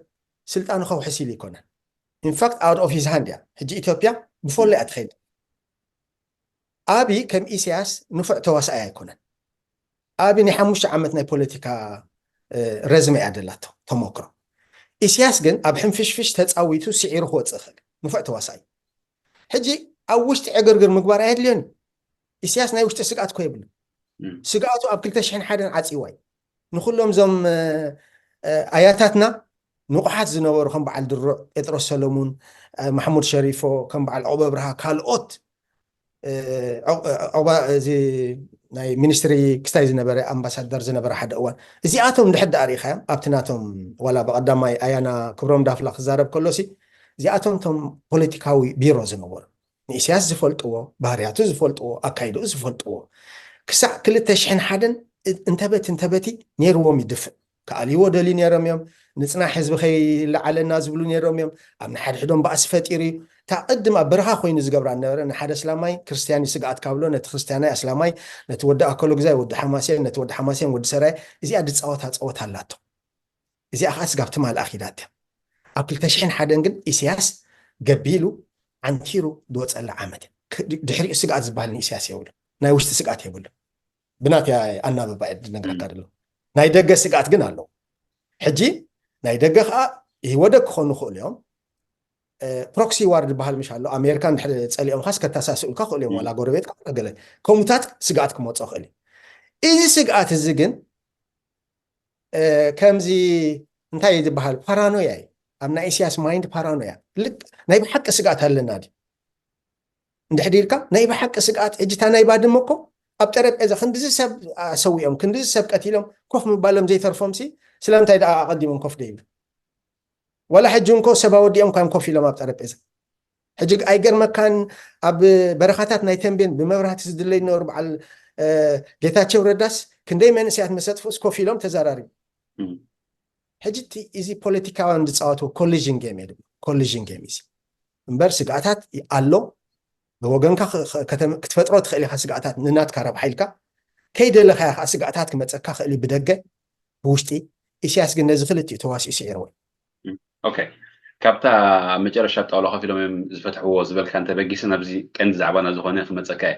ስልጣኑ ከውሕስ ኢሉ ኣይኮነን። In fact out of his hand እያ። ሕጂ ኢትዮጵያ ብፎሎ እያ ትኸይድ። ኣብይ ከም ኢሳያስ ንፉዕ ተዋሳኣይ ኣይኮነን። ኣብይ ናይ ሓሙሽተ ዓመት ናይ ፖለቲካ ረዝመ እያ ደላቶ ተመክሮ። ኢሳያስ ግን ኣብ ሕንፍሽፍሽ ተፃዊቱ ስዒሩ ክወፅእ ይኽእል ንፉዕ ተዋሳኣይ። ሕጂ ኣብ ውሽጢ ዕግርግር ምግባር ኣየድልዮን። ኢሳያስ ናይ ውሽጢ ስግኣት እኮ የብሉ። ስግኣቱ ኣብ ክልተ ሽሕን ሓደን ዓፂዋ እዩ። ንኩሎም እዞም ኣያታትና ንቑሓት ዝነበሩ ከም በዓል ድሩዕ ጴጥሮስ ሰለሙን፣ ማሕሙድ ሸሪፎ፣ ከም በዓል ዑቕበ ብርሃ ካልኦት እዚ ናይ ሚኒስትሪ ክስታይ ዝነበረ ኣምባሳደር ዝነበረ ሓደ እዋን እዚኣቶም እንድሕር ደኣ ርኢኻዮም ኣብቲ ናቶም ዋላ ብቐዳማይ ኣያና ክብሮም ዳፍላ ክዛረብ ከሎሲ እዚኣቶም እቶም ፖለቲካዊ ቢሮ ዝነበሩ ንኢሳያስ ዝፈልጥዎ ባህርያቱ ዝፈልጥዎ ኣካይድኡ ዝፈልጥዎ ክሳዕ ክልተ ሽሕን ሓደን እንተበት እንተበቲ ነይርዎም ይድፍእ ክኣልይዎ ደልዩ ነይሮም እዮም። ንፅናሕ ህዝቢ ከይለዓለና ዝብሉ ነይሮም እዮም። ኣብ ንሓድሕዶም ባእሲ ፈጢሩ እዩ። እታ ቅድም ኣብ በረኻ ኮይኑ ዝገብራ ነበረ ንሓደ እስላማይ ክርስትያን እዩ ስግኣት ካብሎ ነቲ ክርስትያናይ ኣስላማይ ነቲ ወዲ ኣከሎ ግዛይ ወዲ ሓማሴን ነቲ ወዲ ሓማሴን ወዲ ሰራይ እዚኣ ድፃወታ ፀወታ ኣላቶ። እዚኣ ከዓ ስጋብ ትማል ኣኪዳት እያ። ኣብ ክልተ ሽሕን ሓደን ግን ኢሳያስ ገቢሉ ዓንቲሩ ዝወፀላ ዓመት እያ። ድሕሪኡ ስግኣት ዝበሃል ንኢሳያስ የብሉ። ናይ ውሽጢ ስግኣት የብሉ። ብናትያ ኣናብባ እየ ዝነግረካ ዘሎ። ናይ ደገ ስግኣት ግን ኣለዎ። ሕጂ ናይ ደገ ከዓ ኢህወደግ ክኾኑ ይኽእሉ እዮም። ፕሮክሲ ዋር ዝበሃል ምሽ ኣሎ። ኣሜሪካ እንድሕር ፀሊኦምካስ ከተሳስኡልካ ክእሉ እዮም። ዋላ ጎረቤትካ ገለ ከምኡታት ስግኣት ክመፆ ክእል እዩ። እዚ ስግኣት እዚ ግን ከምዚ እንታይ እዩ ዝበሃል ፓራኖያ እዩ። ኣብ ናይ ኢሳያስ ማይንድ ፓራኖያ ናይ ብሓቂ ስግኣት ኣለና ድዩ እንድሕር ኢልካ ናይ ብሓቂ ስግኣት ሕጂ እታ ናይ ባድመ እኮ ኣብ ጠረጴዛ ክንድዚ ሰብ ኣሰዊኦም ክንድዚ ሰብ ቀቲሎም ኮፍ ምባሎም ዘይተርፎም ሲ ስለምንታይ ደኣ ኣቐዲሞም ኮፍ ደይብሉ? ዋላ ሕጂ እንኮ ሰብ ኣወዲኦም እኳ እዮም ኮፍ ኢሎም ኣብ ጠረጴዛ። ሕጂ ኣይገርመካን ኣብ በረኻታት ናይ ተንቤን ብመብራህቲ ዝድለዩ ዝነበሩ በዓል ጌታቸው ረዳስ ክንደይ መንእሰያት መሰጥፍኡስ ኮፍ ኢሎም ተዘራሪቡ። ሕጂ እዚ ፖለቲካውያን ዝፃወትዎ ኮሊዥን ጌም እየ ኮሊዥን ጌም እዚ እምበር ስግኣታት ኣሎ። ብወገንካ ክትፈጥሮ ትኽእል ኢኻ ስግኣታት ንናትካ ረብሓ ኢልካ ከይደለኻያ ከዓ ስግኣታት ክመፀካ ክእል ብደገ ብውሽጢ። ኢሳያስ ግን ነዚ ክልቲኡ ተዋሲኡ ስዒርዎ። ኦኬ፣ ካብታ ኣብ መጨረሻ ጣውላ ኮፍ ኢሎም እዮም ዝፈትሕዎ ዝበልካ እንተበጊሰ ናብዚ ቀንዲ ዛዕባና ዝኾነ ክመፀካ እየ።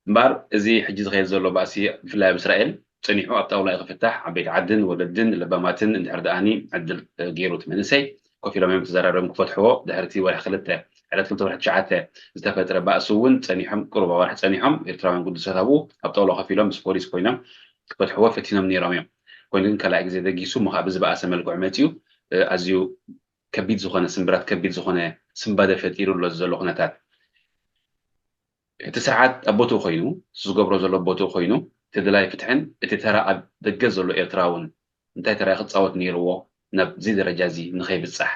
እምበኣር እዚ ሕጂ ዝኸየድ ዘሎ ባእሲ ብፍላይ ኣብ እስራኤል ፀኒሑ ኣብ ጣውላ እዩ ክፍታሕ። ዓበይቲ ዓድን ወለድን ለባማትን እንድሕር ደኣኒ ዕድል ገይሩ እቲ መንእሰይ ኮፍ ኢሎም እዮም ተዘራሪቦም ክፈትሕዎ ድሕርቲ ወርሒ ክልተ ዕለት ክልተ ወርሒ ትሽዓተ ዝተፈጥረ ባእሲ እውን ፀኒሖም ቁሩብ ኣዋርሒ ፀኒሖም ኤርትራውያን ግዱሳት ኣብኡ ኣብ ጣውላ ኮፍ ኢሎም ምስ ፖሊስ ኮይኖም ክፈትሕዎ ፈቲኖም ነይሮም እዮም። ኮይኑ ግን ካልኣይ ግዜ ደጊሱ እሞ ከዓ ብዝበኣሰ መልክዑ መፂኡ ኣዝዩ ከቢድ ዝኾነ ስምብራት ከቢድ ዝኾነ ስምባደ ፈጢሩ ኣሎ ዘሎ ኩነታት። እቲ ስርዓት ኣብ ቦትኡ ኮይኑ ዝገብሮ ዘሎ ቦትኡ ኮይኑ እቲ ድላይ ፍትሕን እቲ ተራ ኣብ ደገ ዘሎ ኤርትራውን እንታይ ተራ ክፃወት ነይርዎ ናብዚ ደረጃ እዚ ንኸይብፃሕ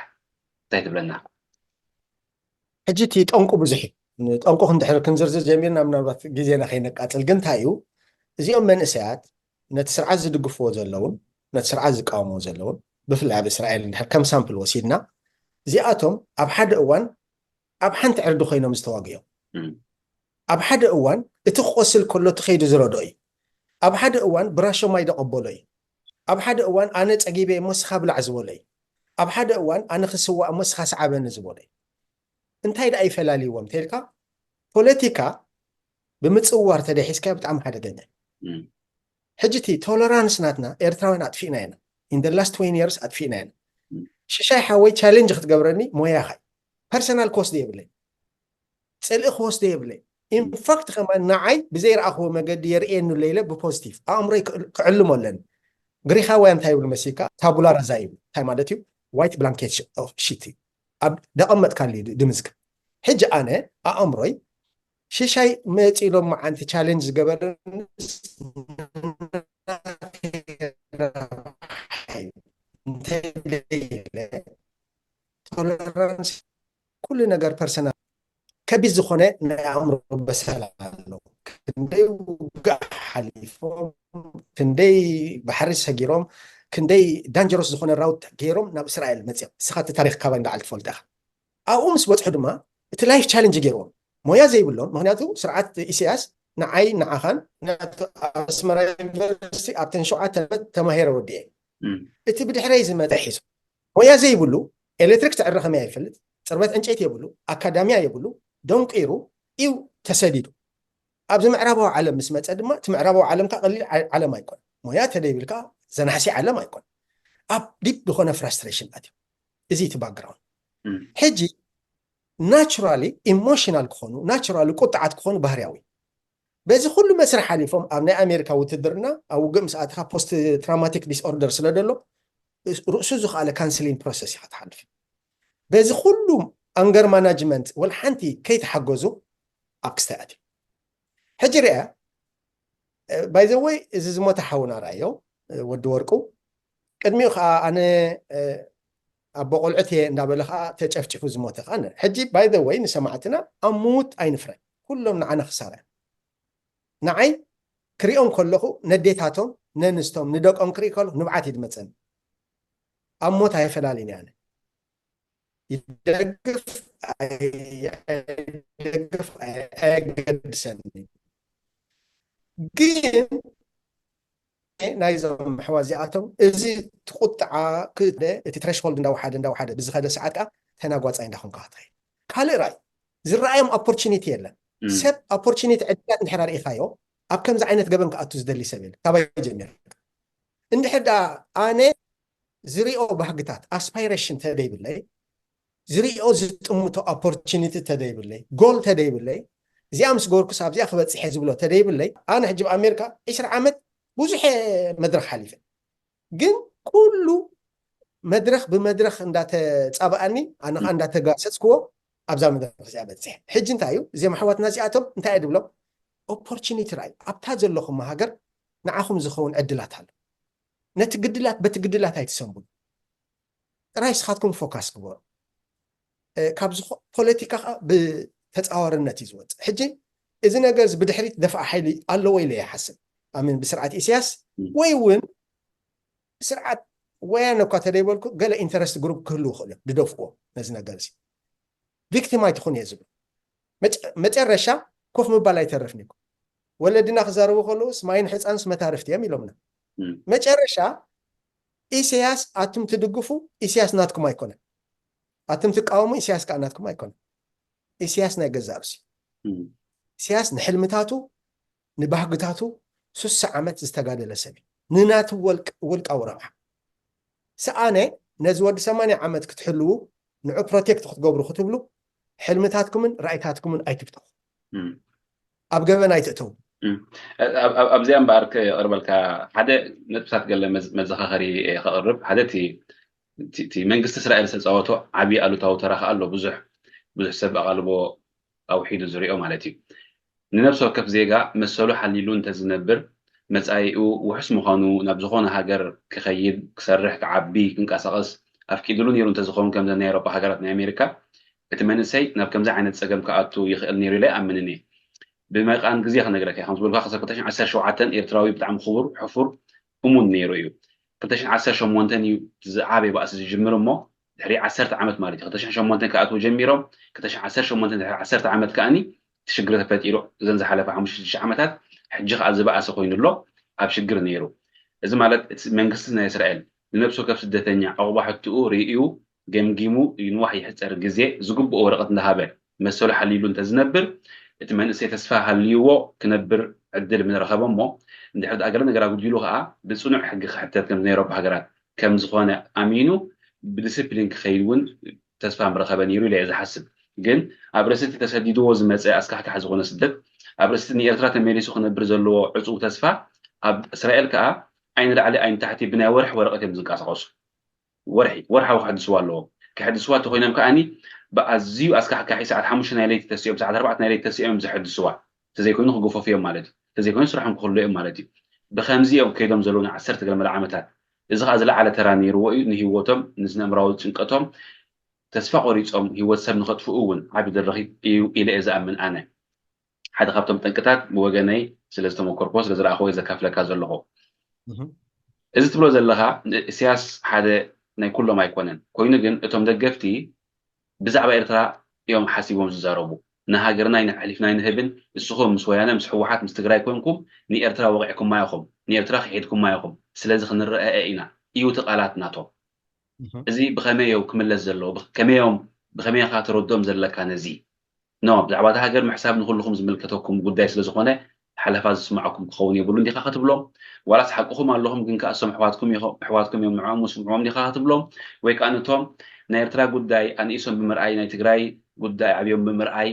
እንታይ ትብለና? ሕጂ እቲ ጠንቁ ብዙሕ እዩ። ጠንቁ ክንድሕር ክንዝርዝር ጀሚርና ምናልባት ግዜና ከይነቃፅል፣ ግን እንታይ እዩ፣ እዚኦም መንእሰያት ነቲ ስርዓት ዝድግፍዎ ዘለውን ነቲ ስርዓት ዝቃወምዎ ዘለውን፣ ብፍላይ ኣብ እስራኤል እንድሕር ከም ሳምፕል ወሲድና፣ እዚኣቶም ኣብ ሓደ እዋን ኣብ ሓንቲ ዕርዲ ኮይኖም ዝተዋግኦም፣ ኣብ ሓደ እዋን እቲ ክቆስል ከሎ እቲ ከይዱ ዝረዶ እዩ። ኣብ ሓደ እዋን ብራሾ ማይ ደቐበሎ እዩ። ኣብ ሓደ እዋን ኣነ ጸጊበ እሞ ስኻ ብላዕ ዝበሎ እዩ። ኣብ ሓደ እዋን ኣነ ክስዋእ እሞ ስኻ ሰዓበኒ ዝበሎ እዩ። እንታይ ደኣ ይፈላልይዎም ተልካ፣ ፖለቲካ ብምጽዋር ተደሒዝካ ብጣዕሚ ሓደገኛ እዩ። ሕጂ እቲ ቶለራንስ ናትና ኤርትራውያን ኣጥፊእና ኢና። In the last twenty years ኣጥፊእና ኢና። ሽሻይ ሓወይ ቻሌንጅ ክትገብረኒ ሞያኻ እዩ። ፐርሰናል ክወስዶ የብለይ፣ ጽልኢ ክወስዶ የብለይ። ኢንፋክት ከማን ንዓይ ብዘይረኣኽዎ መገዲ የርእየኒ ኣሎ ኢለ ብፖዚቲቭ ኣእምሮይ ክዕልሞ ኣለኒ። ግሪኻውያን እንታይ ይብሉ መሲካ? ታቡላ ራዛ ይብሉ። እንታይ ማለት እዩ? ዋይት ብላንኬት ሽት እዩ። ኣብ ደቐመጥካሉ ድምዝግብ። ሕጂ ኣነ ኣእምሮይ ሽሻይ መፂ ኢሎም መዓንቲ ቻሌንጅ ዝገበረንስ ቶለራንስ ኩሉ ነገር ፐርሰናል ከቢድ ዝኾነ ናይ ኣእምሮ በሰላ ኣሎ። ክንደይ ውግእ ሓሊፎም፣ ክንደይ ባሕሪ ሰጊሮም፣ ክንደይ ዳንጀሮስ ዝኾነ ራውት ገይሮም ናብ እስራኤል መፅኦም። ንስኻ እቲ ታሪክ ካባይ እንዳዓል ትፈልጦ ኢኻ። ኣብኡ ምስ በፅሑ ድማ እቲ ላይፍ ቻለንጅ ገይርዎም፣ ሞያ ዘይብሎም። ምክንያቱ ስርዓት ኢሳያስ ንዓይ ንዓኻን ኣብ ኣስመራ ዩኒቨርሲቲ ኣብተን ሸውዓተ ዓመት ተማሂረ ወዲኤ፣ እቲ ብድሕረይ ዝመፀ ሒዙ ሞያ ዘይብሉ፣ ኤሌክትሪክ ትዕረ ከመይ ኣይፈልጥ፣ ፅርበት ዕንጨይቲ የብሉ፣ ኣካዳሚያ የብሉ፣ ደንቂሩ እዩ ተሰዲዱ። ኣብዚ ምዕራባዊ ዓለም ምስ መፀ ድማ እቲ ምዕራባዊ ዓለም ከዓ ቀሊል ዓለም ኣይኮን። ሞያ ተደይብልካ ዘናሕሲ ዓለም ኣይኮን። ኣብ ዲፕ ዝኾነ ፍራስትሬሽን ኣትዩ። እዚ እቲ ባክግራውንድ። ሕጂ ናቹራሊ ኢሞሽናል ክኾኑ፣ ናቹራሊ ቁጥዓት ክኾኑ ባህርያዊ። በዚ ኩሉ መስርሕ ሓሊፎም ኣብ ናይ ኣሜሪካ ውትድርና ኣብ ውግእ ምስ ኣትኻ ፖስት ትራውማቲክ ዲስኦርደር ስለ ደሎ ርእሱ ዝኸኣለ ካንስሊንግ ፕሮሰስ ኢኻ ትሓልፍ። በዚ ኩሉ ኣንገር ማናጅመንት ወላ ሓንቲ ከይተሓገዙ ኣብ ክስታይ ኣትዩ። ሕጂ ርኣ ባይ ዘ ወይ እዚ ዝሞተ ሓውና ርኣዮ ወዲ ወርቁ ቅድሚኡ ከዓ ኣነ ኣቦ ቆልዑት እየ እንዳበለ ከዓ ተጨፍጭፉ ዝሞተ ከዓ ሕጂ ባይ ዘ ወይ ንሰማዕትና ኣሙት ኣይንፍረ ኩሎም ንዓና ክሳራ ንዓይ ክሪኦም ከለኹ ነዴታቶም ነንስቶም ንደቆም ክርኢ ከለኹ ንብዓት እዩ ዝመፀኒ ኣብ ሞት ኣየፈላልኒ ኣነ ይደግፍ ኣይደግፍ ኣየገድሰኒ ግን ናይዞም ኣሕዋ እዚኣቶም እዚ ትቁጥዓ እቲ ትረሽሆልድ እንዳወሓደ እንዳወሓደ ብዝኸደ ሰዓት ከዓ ተናጓፃይ እንዳኾንካ ክትኸይድ ካልእ ራይ ዝረኣዮም ኦፖርቹኒቲ የለን ሰብ ኦፖርቹኒቲ ዕድላት እንድሕር ኣርኢኻዮ ኣብ ከምዚ ዓይነት ገበን ክኣቱ ዝደሊ ሰብ የለ ካባይ ጀሚር እንድሕር ደኣ ኣነ ዝሪኦ ባህግታት ኣስፓይሬሽን ተደይብለይ ዝሪኦ ዝጥምቶ ኦፖርቹኒቲ ተደይብለይ ጎል ተደይብለይ እዚኣ ምስ ገበርኩስ ኣብዚኣ ክበፅሐ ዝብሎ ተደይብለይ ኣነ ሕጂ ኣብ ኣሜሪካ ዕስራ ዓመት ብዙሕ መድረክ ሓሊፈ ግን ኩሉ መድረክ ብመድረክ እንዳተፃበኣኒ ኣነ ከዓ እንዳተጋሰፅክዎ ኣብዛ መድረክ እዚኣ በፅሐ ሕጂ እንታይ እዩ እዚኦም ኣሕዋትና እዚኣቶም እንታይ እየ ድብሎም ኦፖርቹኒቲ ራይ ኣብታ ዘለኹም ሃገር ንዓኹም ዝኸውን ዕድላት ኣሎ ነቲ ግድላት በቲ ግድላት ኣይትሰንብሉ ጥራይ ስኻትኩም ፎካስ ግበሩ ካብ ፖለቲካ ከዓ ብተፃዋርነት እዩ ዝወፅእ ሕጂ እዚ ነገር እዚ ብድሕሪት ደፍኣ ሓይሊ ኣለዎ ኢለ ይሓስብ ኣሚን ብስርዓት ኢሳያስ ወይ እውን ብስርዓት ወያነ እኳ ተደይበልኩ ገለ ኢንተረስት ግሩፕ ክህልው ይኽእል እዮም ድደፍእዎ ነዚ ነገር እዚ ቪክቲም ኣይትኹን እየ ዝብል መጨረሻ ኮፍ ምባል ኣይተርፍን እዩ ወለድና ክዛረቡ ከለውስ ማይን ሕፃንስ መታርፍቲ እዮም ኢሎምና መጨረሻ ኢሳያስ ኣቱም ትድግፉ ኢሳያስ ናትኩም ኣይኮነን ኣቱም ትቃወሙ ኢሳያስ ከዓ ናትኩም ኣይኮነን ኢሳያስ ናይ ገዛእ ርእሱ ኢሳያስ ንሕልምታቱ ንባህግታቱ ሱሳ ዓመት ዝተጋደለ ሰብ እዩ ንናቱ ውልቃዊ ረብሓ ሰኣነ ነዚ ወዲ ሰማንያ ዓመት ክትሕልዉ ንዑ ፕሮቴክት ክትገብሩ ክትብሉ ሕልምታትኩምን ራእይታትኩምን ኣይትብተኹ ኣብ ገበን ኣይትእተው ኣብዚኣ እምበኣር ክቕርበልካ ሓደ ነጥብታት ገለ መዘኻኸሪ ከቕርብ ሓደ እቲ መንግስቲ እስራኤል ዝተፃወቶ ዓብዪ ኣሉታዊ ተራ ከኣ ኣሎ ብዙሕ ብዙሕ ሰብ ኣቓልቦ ኣውሒዱ ዝሪኦ ማለት እዩ ንነብሲ ወከፍ ዜጋ መሰሉ ሓሊሉ እንተዝነብር መፃኢኡ ውሑስ ምዃኑ ናብ ዝኾነ ሃገር ክኸይድ ክሰርሕ ክዓቢ ክንቀሳቐስ ኣፍቂድሉ ነይሩ እንተዝኸውን ከምዘን ናይ ኤሮጳ ሃገራት ናይ ኣሜሪካ እቲ መንእሰይ ናብ ከምዚ ዓይነት ፀገም ክኣቱ ይኽእል ነይሩ ኢለ ኣይኣምንን እየ። ብመቃን ግዜ ክነግረካ እየ። ከም ዝበልካ ክሳብ ክልተ ሽሕን ዓሰርተ ሸውዓተን ኤርትራዊ ብጣዕሚ ክቡር፣ ሕፉር፣ እሙን ነይሩ እዩ። ክልተ ሽሕን ዓሰርተ ሸሞንተን እዩ ዝዓበየ ባእሲ ዝጅምር እሞ ድሕሪ ዓሰርተ ዓመት ማለት እዩ። ክልተ ሽሕን ሸሞንተን ክኣትዉ ጀሚሮም፣ ክልተ ሽሕን ዓሰርተ ሸሞንተን ድሕሪ ዓሰርተ ዓመት ከኣኒ እቲ ሽግር ተፈጢሩ። እዘን ዝሓለፈ ሓሙሽተ ሽዱሽተ ዓመታት ሕጂ ከኣ ዝበኣሰ ኮይኑ ኣሎ፣ ኣብ ሽግር ነይሩ። እዚ ማለት እቲ መንግስቲ ናይ እስራኤል ንነብሲ ወከፍ ስደተኛ ዕቑባ ሕትኡ ርእዩ ገምጊሙ ንዋሕ ይሕጸር ግዜ ዝግብኦ ወረቐት እንዳሃበ መሰሉ ሓልይሉ እንተዝነብር እቲ መንእሰይ ተስፋ ሃልይዎ ክነብር ዕድል ምንረኸበ እሞ እንድሕር ደኣ ገለ ነገር ኣጉዲሉ ከኣ ብጽኑዕ ሕጊ ክሕተት ከም ዝነይሮ ብሃገራት ከም ዝኾነ ኣሚኑ ብዲስፕሊን ክኸይድ እውን ተስፋ ምረኸበ ነይሩ ኢለ እየ ዝሓስብ። ግን ኣብ ርእሲ እቲ ተሰዲድዎ ዝመጸ ኣስካሕካሒ ዝኾነ ስደት ኣብ ርእሲ ንኤርትራ ተመሊሱ ክነብር ዘለዎ ዕጹው ተስፋ ኣብ እስራኤል ከኣ ኣይንላዕሊ ኣይንታሕቲ ብናይ ወርሒ ወረቐት እዮም ዝንቀሳቐሱ። ወርሒ ወርሓዊ ክሕድስዋ ኣለዎም። ክሕድስዋ እንተኮይኖም ከኣኒ ብኣዝዩ ኣስካሕካሒ ሰዓት ሓሙሽተ ናይ ለይቲ ተሲኦም ሰዓት ኣርባዕተ ናይ ለይቲ ተሲኦም እዮም ዘሕድስዋ። እንተዘይኮይኑ ክግፈፉ እዮም ማለት እዩ። እንተዘይኮይኑ ስራሖም ክኽልኡ እዮም ማለት እዩ። ብከምዚ እዮም ከይዶም ዘለዉ ንዓሰርተ ገለ መለ ዓመታት። እዚ ከዓ ዝለዓለ ተራ ነይርዎ እዩ ንህይወቶም፣ ንስነ ኣእምራዊ ጭንቀቶም። ተስፋ ቆሪጾም ህይወት ሰብ ንኸጥፍኡ እውን ዓቢ ድርኺት እዩ ኢለ እየ ዝኣምን ኣነ። ሓደ ካብቶም ጠንቅታት ብወገነይ ስለ ዝተመኮርኮ ስለ ዝረኣኽዎ እየ ዘካፍለካ ዘለኹ። እዚ ትብሎ ዘለኻ ንእስያስ ሓደ ናይ ኩሎም ኣይኮነን። ኮይኑ ግን እቶም ደገፍቲ ብዛዕባ ኤርትራ እዮም ሓሲቦም ዝዛረቡ። ንሃገርና ኣይነሕሊፍና ኣይንህብን፣ እስኹም ምስ ወያነ ምስ ህወሓት ምስ ትግራይ ኮንኩም ንኤርትራ ወቒዕኩማ ኢኹም፣ ንኤርትራ ክሒድኩማ ኢኹም፣ ስለዚ ክንረኣኣ ኢና እዩ እቲ ቃላት ናቶም። እዚ ብኸመይ እዮም ክምለስ ዘለዎ? ከመይ እዮም ብኸመይ ኢኻ ተረድኦም ዘለካ ነዚ? ኖ ብዛዕባ እታ ሃገር ምሕሳብ ንኹልኹም ዝምልከተኩም ጉዳይ ስለ ዝኾነ ሓለፋ ዝስምዓኩም ክኸውን የብሉን ዲኻ ክትብሎም? ዋላስ ሓቅኹም ኣለኹም ግን ከኣ እሶም ኣሕዋትኩም ኢኹም ኣሕዋትኩም እዮም ንዕኦም ስምዕዎም ዲኻ ክትብሎም? ወይ ከኣ ነቶም ናይ ኤርትራ ጉዳይ ኣንኢሶም ብምርኣይ ናይ ትግራይ ጉዳይ ዓብዮም ብምርኣይ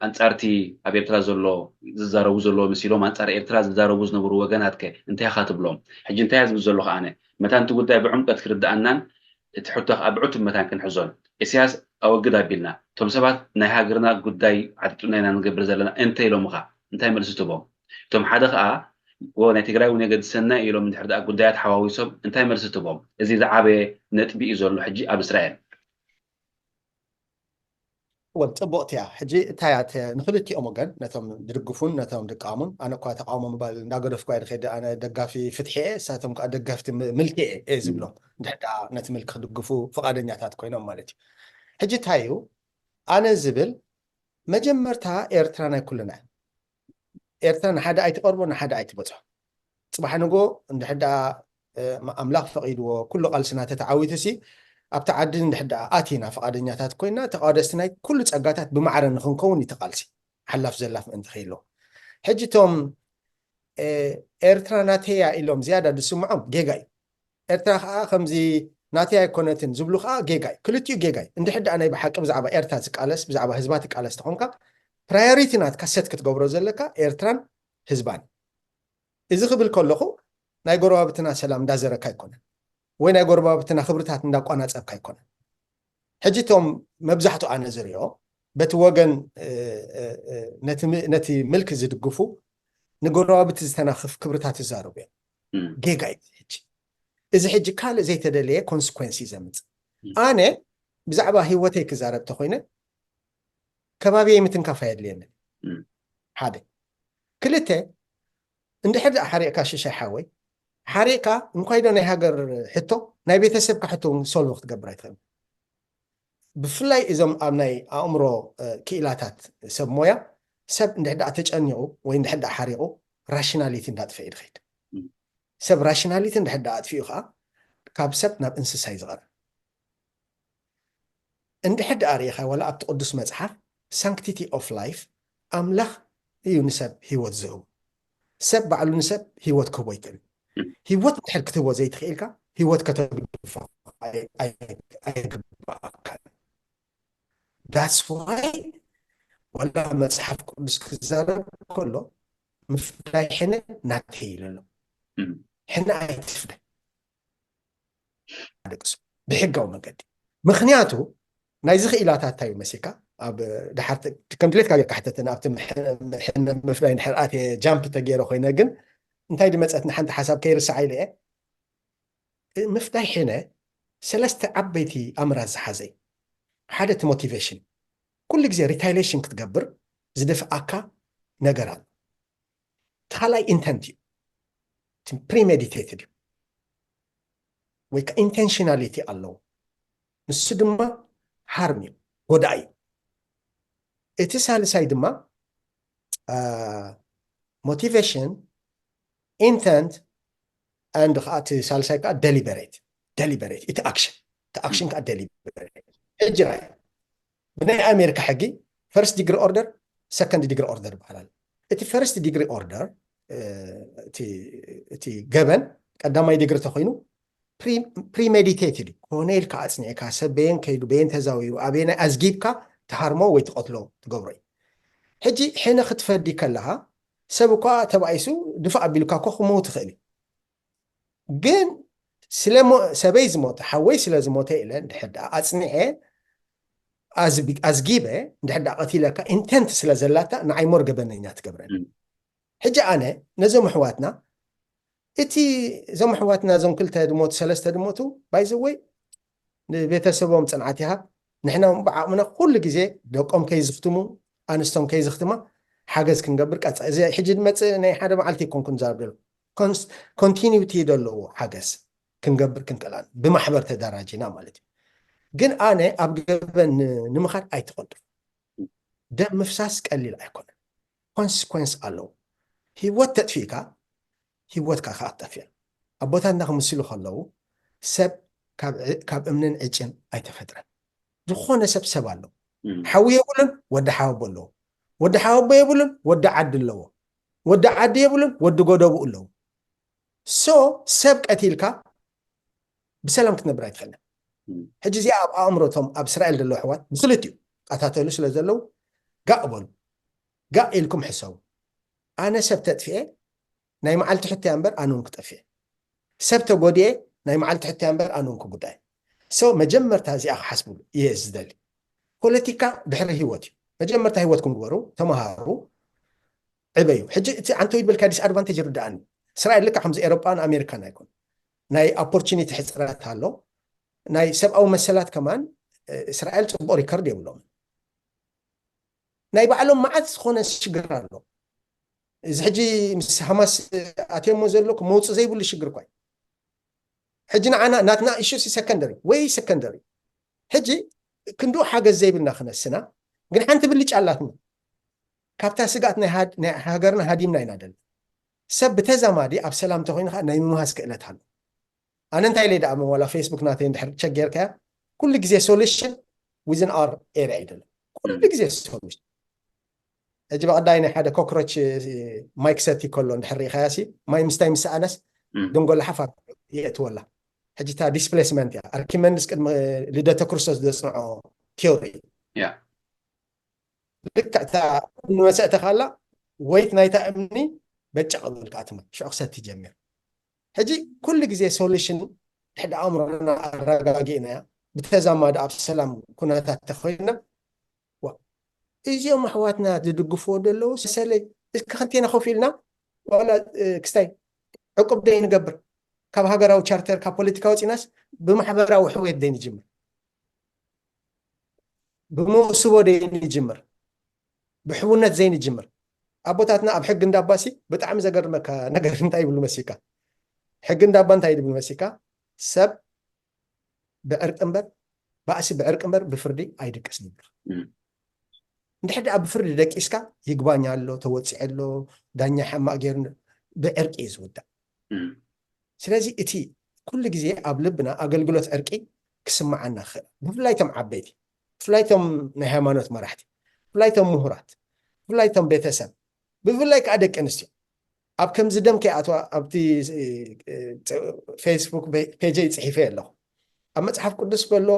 ኣንጻርቲ ኣብ ኤርትራ ዘሎ ዝዛረቡ ዘለዎ መሲሎም ኣንጻር ኤርትራ ዝዛረቡ ዝነበሩ ወገናትከ እንታይ ኢኻ ትብሎም? ሕጂ እንታይ እያ ዝብል ዘለኹ ኣነ መታን እቲ ጉዳይ ብዕምቀት ክርድኣናን እቲ ሕቶ ከዓ ብዕቱብ መታን ክንሕዞን። ኢሳያስ ኣወግድ ኣቢልና እቶም ሰባት ናይ ሃገርና ጉዳይ ዓጥጡና ኢና ንገብር ዘለና እንተ ኢሎምኻ እንታይ መልሲ ትቦም? እቶም ሓደ ከዓ ወ ናይ ትግራይ እውን የገድሰና ኢሎም እንድሕር ደኣ ጉዳያት ሓዋዊሶም እንታይ መልሲ ትቦም? እዚ ዝዓበየ ነጥቢ እዩ ዘሎ ሕጂ ኣብ እስራኤል። ወል ፅቡቕቲ እያ። ሕጂ እንታይ እያ ንክልቲኦም ወገን ነቶም ድድግፉን ነቶም ድቃሙን ኣነ እኳ ተቃውሞ ምባል እንዳገደፍኩ እየ ድኸይድ። ኣነ ደጋፊ ፍትሒ እየ፣ እሳቶም ከዓ ደገፍቲ ምልኪ እየ ዝብሎም። እንድሕር ደኣ ነቲ ምልኪ ክድግፉ ፍቓደኛታት ኮይኖም ማለት እዩ። ሕጂ እንታይ እዩ ኣነ ዝብል መጀመርታ ኤርትራ ናይ ኩልና ኤርትራ ንሓደ ኣይትቐርቦ ንሓደ ኣይትበፅሖ። ፅባሕ ንጎ እንድሕር ደኣ ኣምላኽ ፈቒድዎ ኩሉ ቃልስና ተተዓዊቱ ሲ ኣብቲ ዓዲ እንድሕር ደኣ ኣቲና ፍቓደኛታት ኮይና ተቓደስቲ ናይ ኩሉ ፀጋታት ብማዕረ ንክንከውን እዩ ተቓልሲ ሓላፍ ዘላፍ ምእንቲ ከይሎ ሕጂ እቶም ኤርትራ ናተያ ኢሎም ዝያዳ ዝስምዖም ጌጋ እዩ። ኤርትራ ከዓ ከምዚ ናተይ ኣይኮነትን ዝብሉ ከዓ ጌጋ እዩ። ክልቲኡ ጌጋ እዩ። እንድሕር ደኣ ናይ ብሓቂ ብዛዕባ ኤርትራ ትቃለስ ብዛዕባ ህዝባ ትቃለስ ተኾንካ ፕራዮሪቲ ናትካ ሰት ክትገብሮ ዘለካ ኤርትራን ህዝባን። እዚ ክብል ከለኹ ናይ ጎረባብትና ሰላም እንዳዘረካ ኣይኮነን ወይ ናይ ጎረባብትና ክብርታት እንዳቋናፀብካ ኣይኮነን። ሕጂ እቶም መብዛሕትኡ ኣነ ዝሪኦ በቲ ወገን ነቲ ምልኪ ዝድግፉ ንጎረባብቲ ዝተናኽፍ ክብርታት ይዛረቡ እዮም። ጌጋ እዩ ሕጂ እዚ ሕጂ ካልእ ዘይተደለየ ኮንስኮንስ እዩ ዘምፅእ። ኣነ ብዛዕባ ህይወተይ ክዛረብ ተኮይነ ከባቢየይ ምትንካፍ ኣየድልየንን። ሓደ ክልተ እንድሕር ደኣ ሓሪቕካ ሽሻይ ሓወይ ሓሪቕካ እንኳይ ዶ ናይ ሃገር ሕቶ ናይ ቤተሰብካ ሕቶ እውን ሶልቭ ክትገብር ኣይትኽእል። ብፍላይ እዞም ኣብ ናይ ኣእምሮ ክኢላታት ሰብ ሞያ ሰብ እንድሕር ደኣ ተጨኒቑ ወይ እንድሕር ደኣ ሓሪቑ ራሽናሊቲ እንዳጥፈ እዩ ድኸይድ። ሰብ ራሽናሊቲ እንድሕር ደኣ ኣጥፊኡ ከዓ ካብ ሰብ ናብ እንስሳ እዩ ዝቐርብ። እንድሕር ደኣ ርኢኻ ዋላ ኣብቲ ቅዱስ መፅሓፍ ሳንክቲቲ ኦፍ ላይፍ ኣምላኽ እዩ ንሰብ ህይወት ዝህቡ። ሰብ ባዕሉ ንሰብ ህይወት ክህቦ ይክእል። ህይወት እንድሕር ክትህቦ ዘይትኽኢልካ ህይወት ከተግድፎ ኣይግባኣካን። ዳትስ ዋይ ዋላ መፅሓፍ ቅዱስ ክዛረብ ከሎ ምፍዳይ ሕነ ናተይ ይለሎ። ሕነ ኣይትፍደ ደቅሱ ብሕጋዊ መንገዲ። ምክንያቱ ናይዚ ክኢላታት እንታይ እዩ መሲልካ ኣብ ድሓር ከም ድሌትካ ጌርካ ሕተተን ኣብቲ ምፍዳይ ድሕር ኣትየ ጃምፕ ተገይረ ኮይነ ግን እንታይ ድመፀት ንሓንቲ ሓሳብ ከይርሳዕ ኢለ እየ። ምፍዳይ ሕነ ሰለስተ ዓበይቲ ኣምራት ዝሓዘ እዩ። ሓደ እቲ ሞቲቬሽን ኩሉ ግዜ ሪታይሌሽን ክትገብር ዝደፍኣካ ነገር ኣሎ። እቲ ካልኣይ ኢንተንት እዩ። ፕሪሜዲቴትድ እዩ ወይ ከዓ ኢንቴንሽናሊቲ ኣለዎ። ንሱ ድማ ሃርም እዩ፣ ጎዳኢ እዩ። እቲ ሳልሳይ ድማ ሞቲቬሽን፣ ኢንተንት፣ ኣንድ ከዓ እቲ ሳልሳይ ከዓ ደሊበሬት። ደሊበሬት እቲ ኣክሽን፣ እቲ ኣክሽን ከዓ ደሊበሬት። ሕጂ ራይ ብናይ ኣሜሪካ ሕጊ ፈርስት ዲግሪ ኦርደር፣ ሰከንድ ዲግሪ ኦርደር ይበሃላል። እቲ ፈርስት ዲግሪ ኦርደር፣ እቲ ገበን ቀዳማይ ዲግሪ ተኮይኑ ፕሪሜዲቴትድ እዩ። ኮነ ኢልካ ኣፅኒዕካ ሰብ በየን ከይዱ በየን ተዛዊሩ ኣበየናይ ኣዝጊብካ ትሃርሞ ወይ ትቐትሎ ትገብሮ እዩ። ሕጂ ሕነ ክትፈዲ ከለኻ ሰብ እኳ ተባኢሱ ድፋእ ኣቢሉካ እኮ ክመው ትኽእል እዩ። ግን ስለ ሰበይ ዝሞተ ሓወይ ስለ ዝሞተ ኢለ ድሕር ደኣ ኣፅኒዐ ኣዝጊበ ድሕር ደኣ ቀቲለካ ኢንተንት ስለ ዘላታ ንዓይ ሞር ገበነኛ ትገብረን። ሕጂ ኣነ ነዞም ኣሕዋትና እቲ እዞም ኣሕዋትና እዞም ክልተ ድሞቱ ሰለስተ ድሞቱ ባይዘወይ ንቤተሰቦም ፅንዓት ይሃብ። ንሕና ብዓቕምና ኩሉ ግዜ ደቆም ከይዝኽትሙ ኣንስቶም ከይዝኽትማ ሓገዝ ክንገብር ቀፃ እዚ ሕጂ ድመፅእ ናይ ሓደ መዓልቲ ይኮንኩን ዛርብ ዘሎ ኮንቲኒቲ ዘለዎ ሓገዝ ክንገብር ክንቀላል ብማሕበር ተደራጂና ማለት እዩ። ግን ኣነ ኣብ ገበን ንምኻድ ኣይተቐልጥፉ። ደም ምፍሳስ ቀሊል ኣይኮነን። ኮንስኮንስ ኣለዎ። ህይወት ተጥፊእካ ህይወትካ ከዓ ትጠፍእ። ኣቦታትና ክምስሉ ከለዉ ሰብ ካብ እምንን ዕጭን ኣይተፈጥረን። ዝኾነ ሰብ ሰብ ኣለዎ። ሓዊ የብሉን ወዲ ሓወቦ ኣለዎ። ወዲ ሓወቦ የብሉን ወዲ ዓዲ ኣለዎ። ወዲ ዓዲ የብሉን ወዲ ጎደብኡ ኣለዎ። ሶ ሰብ ቀቲልካ ብሰላም ክትነብር ኣይትኽእልን። ሕጂ እዚኣ ኣብ ኣእምሮቶም ኣብ እስራኤል ዘለዉ ኣሕዋት ብክልቲኡ ይቃታተሉ ስለ ዘለዉ ጋእ በሉ። ጋእ ኢልኩም ሕሰቡ። ኣነ ሰብ ተጥፍኤ ናይ መዓልቲ ሕቶ እያ እምበር ኣነ እውን ክጠፍኤ። ሰብ ተጎድኤ ናይ መዓልቲ ሕቶ እያ እምበር ኣነ እውን ክጉዳእ። ሶ መጀመርታ እዚኣ ክሓስብሉ እየ ዝደሊ። ፖለቲካ ድሕሪ ህይወት እዩ። መጀመርታ ህይወትኩም ግበሩ፣ ተምሃሩ፣ ዕበዩ። ሕጂ እቲ ኣንተ ይበልካ ዲስኣድቫንቴጅ ይርዳኣኒ። እስራኤል ልካ ከምዚ ኤሮጳን ኣሜሪካን ኣይኮን ናይ ኦፖርቹኒቲ ሕፅረት ኣሎ። ናይ ሰብኣዊ መሰላት ከማን እስራኤል ፅቡቅ ሪከርድ የብሎም። ናይ ባዕሎም መዓት ዝኾነ ሽግር ኣሎ። እዚ ሕጂ ምስ ሃማስ ኣትዮሞ ዘሎ መውፅ ዘይብሉ ሽግር ኳይ ሕጂ ንዓና ናትና ኢሹ ሲ ሰከንደሪ ወይ ሰከንደሪ ሕጂ ክንዱ ሓገዝ ዘይብልና ክነስና ግን ሓንቲ ብልጫ ኣላትና። ካብታ ስጋት ናይ ሃገርና ሃዲምና ኢና ደል ሰብ ብተዛማዲ ኣብ ሰላም ተኮይኑ ከዓ ናይ ምምሃዝ ክእለት ኣሎ። ኣነ እንታይ ኢለ ደኣ መዋላ ፌስቡክ ናተይ እንድሕር ቸክ ጌርካያ ኩሉ ግዜ ሶሉሽን ዊዝን ኣር ኤሪያ ይደለ ኩሉ ግዜ ሶሉሽን። ሕጂ ብቐዳይ ናይ ሓደ ኮክሮች ማይክ ሰቲ ከሎ እንድሕር ርኢኻያ ሲ ማይ ምስታይ ምስ ኣነስ ድንጎላ ሓፋ የእትወላ። ሕጂ እታ ዲስፕሌስመንት እያ ኣርኪመንድስ ቅድሚ ልደተ ክርስቶስ ዘፅንዖ ቲዮሪ። ልክዕ እታ ንመሰእተኻላ ወይት ናይታ እምኒ በጫ ቀብል ከኣትማ ሽዑ ክሰቲ ጀሚር። ሕጂ ኩሉ ግዜ ሶሉሽን ድሕዲ ኣእምሮና ኣረጋጊእናያ ብተዛማዲ ኣብ ሰላም ኩነታት ተኮይና እዚኦም ኣሕዋትና ዝድግፍዎ ዘለዉ ሰለይ እስከ ክንቴና ኮፍ ኢልና ዋላ ክስታይ ዕቁብ ደይ ንገብር ካብ ሃገራዊ ቻርተር ካብ ፖለቲካ ወፂናስ ብማሕበራዊ ሕውየት ደይ ንጅምር ብመውስቦ ደይ ንጅምር ብሕውነት ዘይንጅምር። ኣቦታትና ኣብ ሕጊ እንዳባሲ ብጣዕሚ ዘገርመካ ነገር እንታይ ይብሉ መሲካ ሕጊ እንዳባ እንታይ ይብሉ መሲካ ሰብ ብዕርቂ እምበር ባእሲ ብዕርቂ እምበር ብፍርዲ ኣይድቅስን ይብሉ። እንድሕር ደኣ ብፍርዲ ደቂስካ ይግባኝ ኣሎ ተወፂዐ ኣሎ ዳኛ ሓማቅ ገይሩ ብዕርቂ እዩ ዝውዳእ። ስለዚ እቲ ኩሉ ግዜ ኣብ ልብና ኣገልግሎት ዕርቂ ክስምዓና ክኽእል ብፍላይ ቶም ዓበይቲ ብፍላይ ቶም ናይ ሃይማኖት መራሕቲ ብፍላይ ቶም ምሁራት ብፍላይ ቶም ቤተሰብ ብፍላይ ከዓ ደቂ ኣንስትዮ ኣብ ከምዚ ደም ከይኣትዋ ኣብቲ ፌስቡክ ፔጀይ ፅሒፈ ኣለኹ ኣብ መፅሓፍ ቅዱስ በሎ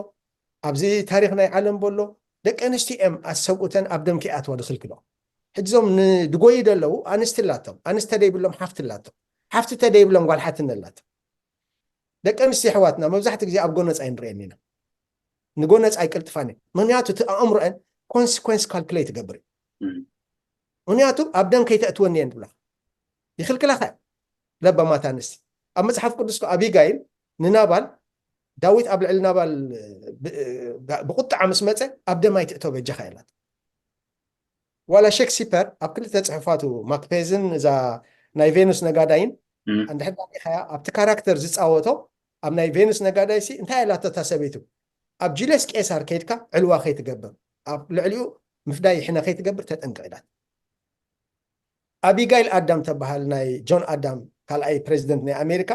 ኣብዚ ታሪክ ናይ ዓለም በሎ ደቂ ኣንስትዮ እዮም ኣሰብኡተን ኣብ ደም ከይኣትዋ ዝክልክሎ ሕጂ ዞም ንድጎዩ ደለዉ ኣንስቲ ኣላቶም ኣንስቲ ተደይብሎም ሓፍቲ ኣላቶም ሓፍቲ ተደይብሎም ጓል ሓትነ ኣላቶም ደቂ ኣንስትዮ ኣሕዋትና መብዛሕትኡ ግዜ ኣብ ጎነፃ ኣይንርእየን ኢና ንጎነፃ ኣይቅልጥፋን እየን ምክንያቱ እቲ ኣእምሮአን ኮንስኮንስ ካልኩሌት ይገብር እዩ ምክንያቱ ኣብ ደም ከይተእትወኒ እየን ትብላ ይክልክላካ ለባማት ኣንስቲ ኣብ መፅሓፍ ቅዱስ ኣቢጋይል ንናባል ዳዊት ኣብ ልዕሊ ናባል ብቁጣዓ ምስ መፀ ኣብ ደም ኣይትእቶ በጃኻ ኢላት። ዋላ ሸክሲፐር ኣብ ክልተ ፅሑፋቱ ማክፔዝን እዛ ናይ ቬኑስ ነጋዳይን እንድሕር ዳሪኻያ ኣብቲ ካራክተር ዝፃወቶ ኣብ ናይ ቬኑስ ነጋዳይ ሲ እንታይ ኢላቶ እታ ሰበይቱ? ኣብ ጁልየስ ቄሳር ከይድካ ዕልዋ ከይትገብር፣ ኣብ ልዕሊኡ ምፍዳይ ሕነ ከይትገብር ተጠንቀቕ ኢላት። ኣቢጋይል ኣዳም ተበሃል ናይ ጆን ኣዳም ካልኣይ ፕሬዚደንት ናይ ኣሜሪካ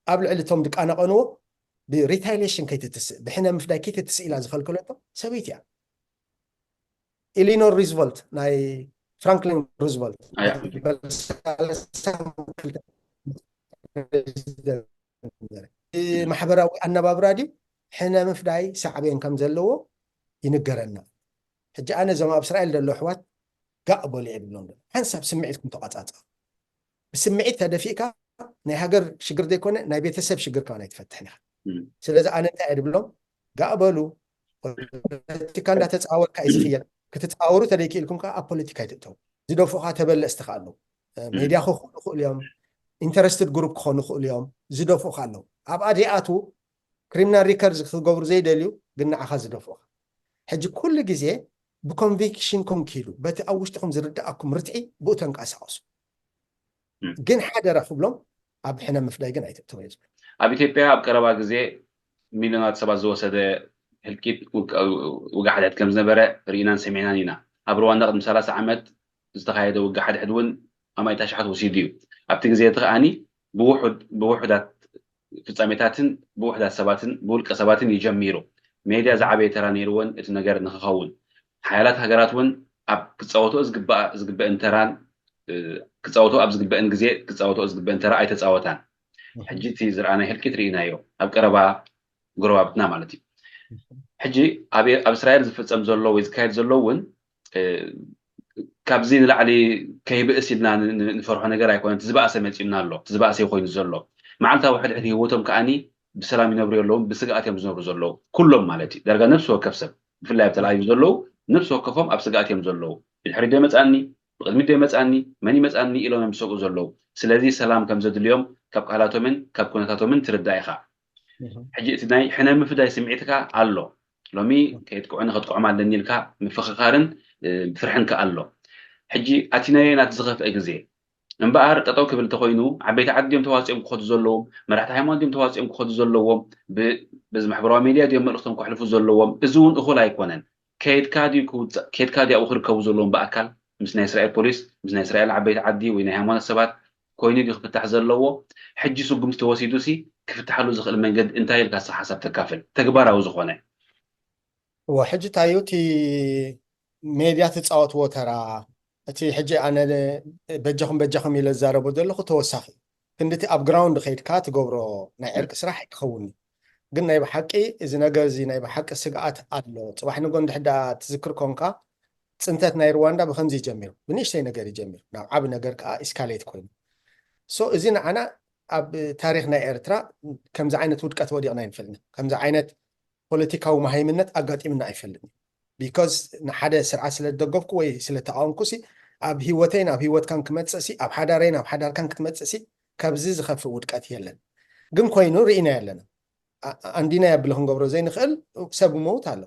ኣብ ልዕሊ እቶም ድቃነቐንዎ ብሪታይሌሽን ከይትትስእ ብሕነ ምፍዳይ ከይትትስእ ኢላ ዝኸልከለቶ ሰበይቲ እያ። ኢሊኖር ሩዝቨልት ናይ ፍራንክሊን ሩዝቨልት ማሕበራዊ ኣነባብራ ድዩ ሕነ ምፍዳይ ሳዕቤን ከም ዘለዎ ይንገረና። ሕጂ ኣነ እዞም ኣብ እስራኤል ዘሎ ኣሕዋት ጋእ በሉ እየ ዝብሎም ዘሎ። ሓንሳብ ስምዒትኩም ተቋጻጸሩ። ብስምዒት ተደፊእካ ናይ ሃገር ሽግር ዘይኮነ ናይ ቤተሰብ ሽግር ከማን ኣይትፈትሕን ኢኻ። ስለዚ ኣነ እንታይ እየ ዝብሎም? ጋእ በሉ። ፖለቲካ እንዳተጻወርካ እዩ ዝኽየድ። ክትጻወሩ ተደይክኢልኩም ከዓ ኣብ ፖለቲካ ይትእተው። ዝደፍኡኻ ተበለጽቲ ከዓ ኣለዉ። ሜድያ ክኾኑ ይኽእሉ እዮም። ኢንተረስትድ ግሩፕ ክኾኑ ይኽእሉ እዮም። ዝደፍኡኻ ኣለዉ። ኣብኣ ዘይኣትዉ ክሪሚናል ሪከርድ ክገብሩ ዘይደልዩ ግን ንዓኻ ዝደፍኡኻ። ሕጂ ኩሉ ግዜ ብኮንቪክሽንኩም ኪዱ በቲ ኣብ ውሽጥኹም ዝርድኣኩም ርትዒ ብኡ ተንቀሳቐሱ። ግን ሓደራ ክብሎም ኣብ ሕነ ምፍዳይ ግን ኣይትእተው እየ ዝብል። ኣብ ኢትዮጵያ ኣብ ቀረባ ግዜ ሚልዮናት ሰባት ዝወሰደ ህልቂት ውግእ ሓድሕድ ከም ዝነበረ ርኢናን ሰሚዕናን ኢና። ኣብ ሩዋንዳ ቅድሚ ሰላሳ ዓመት ዝተኻየደ ውግእ ሓድሕድ እውን ኣማኢት ኣሽሓት ወሲዱ እዩ። ኣብቲ ግዜ እቲ ከኣኒ ብውሑድ ብውሑዳት ፍጻሜታትን ብውሕዳት ሰባትን ብውልቀ ሰባትን እዩ ጀሚሩ። ሜድያ ዝዓበየ ተራ ነይርወን እቲ ነገር ንክኸውን። ሓያላት ሃገራት እውን ኣብ ክጻወትኦ ዝግበእን ተራን ክጻወትኦ ኣብ ዝግበእን ግዜ ክጻወትኦ ዝግበእን ተራ ኣይተጻወታን። ሕጂ እቲ ዝረኣናይ ህልቂት ርኢናዮ ኣብ ቀረባ ጎረባብትና ማለት እዩ። ሕጂ ኣብ እስራኤል ዝፍጸም ዘሎ ወይ ዝካየድ ዘሎ እውን ካብዚ ንላዕሊ ከይብእስ ኢልና ንፈርሖ ነገር ኣይኮነን። እቲ ዝበኣሰ መፂኡና ኣሎ። እቲ ዝበኣሰ ኮይኑ ዘሎ መዓልታዊ ሕድሕድ ህይወቶም ከዓኒ ብሰላም ይነብሩ የለውም። ብስግኣት እዮም ዝነብሩ ዘለዉ ኩሎም ማለት እዩ። ዳርጋ ነብሲ ወከፍ ሰብ ብፍላይ ኣብ ተላቪቭ ዘለዉ ነብሲ ወከፎም ኣብ ስግኣት እዮም ዘለዉ። ብድሕሪት ዶ ይመፅኣኒ ብቕድሚት ዶ ይመፅኣኒ መን ይመፅኣኒ ኢሎም እዮም ዝሰግኡ ዘለዉ። ስለዚ ሰላም ከም ዘድልዮም ካብ ቃላቶምን ካብ ኩነታቶምን ትርዳእ ኢኻ። ሕጂ እቲ ናይ ሕነ ምፍዳይ ስምዒትካ ኣሎ። ሎሚ ከየጥቅዑኒ ከጥቅዖም ኣለኒ ኢልካ ምፍኽኻርን ፍርሕን ከ ኣሎ። ሕጂ ኣቲናዮ ኢና እቲ ዝኸፍአ ግዜ። እምበኣር ጠጠው ክብል እንተኾይኑ ዓበይቲ ዓዲ ድዮም ተዋፂኦም ክኸዱ ዘለዎም፣ መራሕቲ ሃይማኖት ድዮም ተዋፂኦም ክኸዱ ዘለዎም፣ በዚ ማሕበራዊ ሜድያ ድዮም መልእኽቶም ከሕልፉ ዘለዎም? እዚ እውን እኹል ኣይኮነን። ከየድካ ድዩ ክውፃእ ከየድካ ድዩ ኣብኡ ክርከቡ ዘለዎም ብኣካል ምስ ናይ እስራኤል ፖሊስ ምስ ናይ እስራኤል ዓበይቲ ዓዲ ወይ ናይ ሃይማኖት ሰባት ኮይኑ ድዩ ክፍታሕ ዘለዎ? ሕጂ ስጉምቲ ተወሲዱ ሲ ክፍትሓሉ ዝኽእል መንገዲ እንታይ ኢልካ ንስኻ ሓሳብ ተካፍል ተግባራዊ ዝኾነ? እወ ሕጂ እንታይ እዩ እቲ ሜድያ ትፃወትዎ ተራ? እቲ ሕጂ ኣነ በጃኹም በጃኹም ኢለ ዝዛረቦ ዘለኹ ተወሳኺ እዩ። ክንዲ እቲ ኣብ ግራውንድ ከይድካ ትገብሮ ናይ ዕርቂ ስራሕ ኣይክኸውን እዩ። ግን ናይ ብሓቂ እዚ ነገር እዚ ናይ ብሓቂ ስግኣት ኣሎ። ፅባሕ ንጎ እንድሕር ደኣ ትዝክር ኮንካ ፅንተት ናይ ሩዋንዳ ብከምዚ ይጀሚሩ ብንእሽተይ ነገር ይጀሚሩ ናብ ዓቢ ነገር ከዓ ኢስካሌት ኮይኑ ሶ እዚ ንዓና ኣብ ታሪክ ናይ ኤርትራ ከምዚ ዓይነት ውድቀት ወዲቕና ኣይንፈልጥን ከምዚ ዓይነት ፖለቲካዊ መሃይምነት ኣጋጢምና ኣይፈልጥን because ንሓደ ስርዓት ስለ ዝደገፍኩ ወይ ስለ ተቃወምኩ ሲ ኣብ ህይወተይን ኣብ ህይወትካን ክመፅእ ሲ ኣብ ሓዳረይን ኣብ ሓዳርካን ክትመፅእ ሲ ካብዚ ዝኸፍእ ውድቀት የለን ግን ኮይኑ ርኢና ኣለና ኣንዲና ያብለ ክንገብሮ ዘይንኽእል ሰብ ይመውት ኣሎ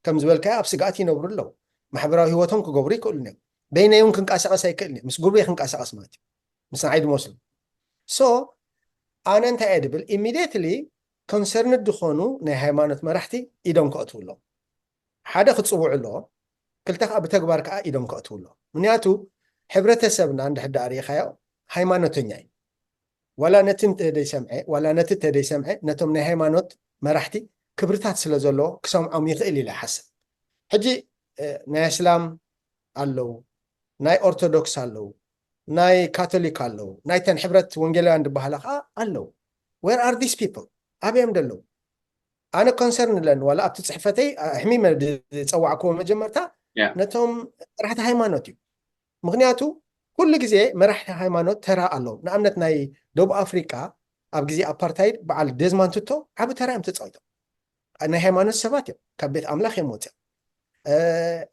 ከም ዝበልካዮ ኣብ ስግኣት ይነብሩ ኣለዉ ማሕበራዊ ህይወቶም ክገብሩ ይክእሉ እዮም በይነይ እውን ክንቀሳቀስ ኣይክእልን ምስ ጉርበይ ክንቀሳቀስ ማለት እዩ ምስ ንዓይ ድመስሉ so ኣነ እንታይ እየ ድብል ኢሚድየትሊ ኮንሰርንድ ዝኾኑ ናይ ሃይማኖት መራሕቲ ኢዶም ከእትዉ ኣለዎም ሓደ ክፅውዑ ኣለዎም ክልተ ከዓ ብተግባር ከዓ ኢዶም ከእትዉ ኣለዎም ምክንያቱ ሕብረተሰብና እንድሕር ደኣ ርኢኻዮ ሃይማኖተኛ እዩ ዋላ ነቲ እንተደይሰምዐ ዋላ ነቲ እንተደይሰምዐ ነቶም ናይ ሃይማኖት መራሕቲ ክብርታት ስለ ዘለዎ ክሰምዖም ይኽእል ኢለ ይሓስብ ሕጂ ናይ እስላም ኣለዉ ናይ ኦርቶዶክስ ኣለዉ ናይ ካቶሊክ ኣለዉ ናይተን ሕብረት ወንጌላውያን ዝበሃላ ከዓ ኣለዉ where are these people ኣበዮም ደለዉ ኣነ ኮንሰርን ኣለኒ ዋላ ኣብቲ ፅሕፈተይ ኣሕሚመ ዝፀዋዕክዎ መጀመርታ ነቶም መራሕቲ ሃይማኖት እዩ ምክንያቱ ኩሉ ግዜ መራሕቲ ሃይማኖት ተራ ኣለዎም ንኣብነት ናይ ደቡብ ኣፍሪቃ ኣብ ግዜ ኣፓርታይድ በዓል ዴዝማንድ ቱቶ ዓቢ ተራ እዮም ተፃዊቶም ናይ ሃይማኖት ሰባት እዮም ካብ ቤት ኣምላኽ እዮም ወፅኦም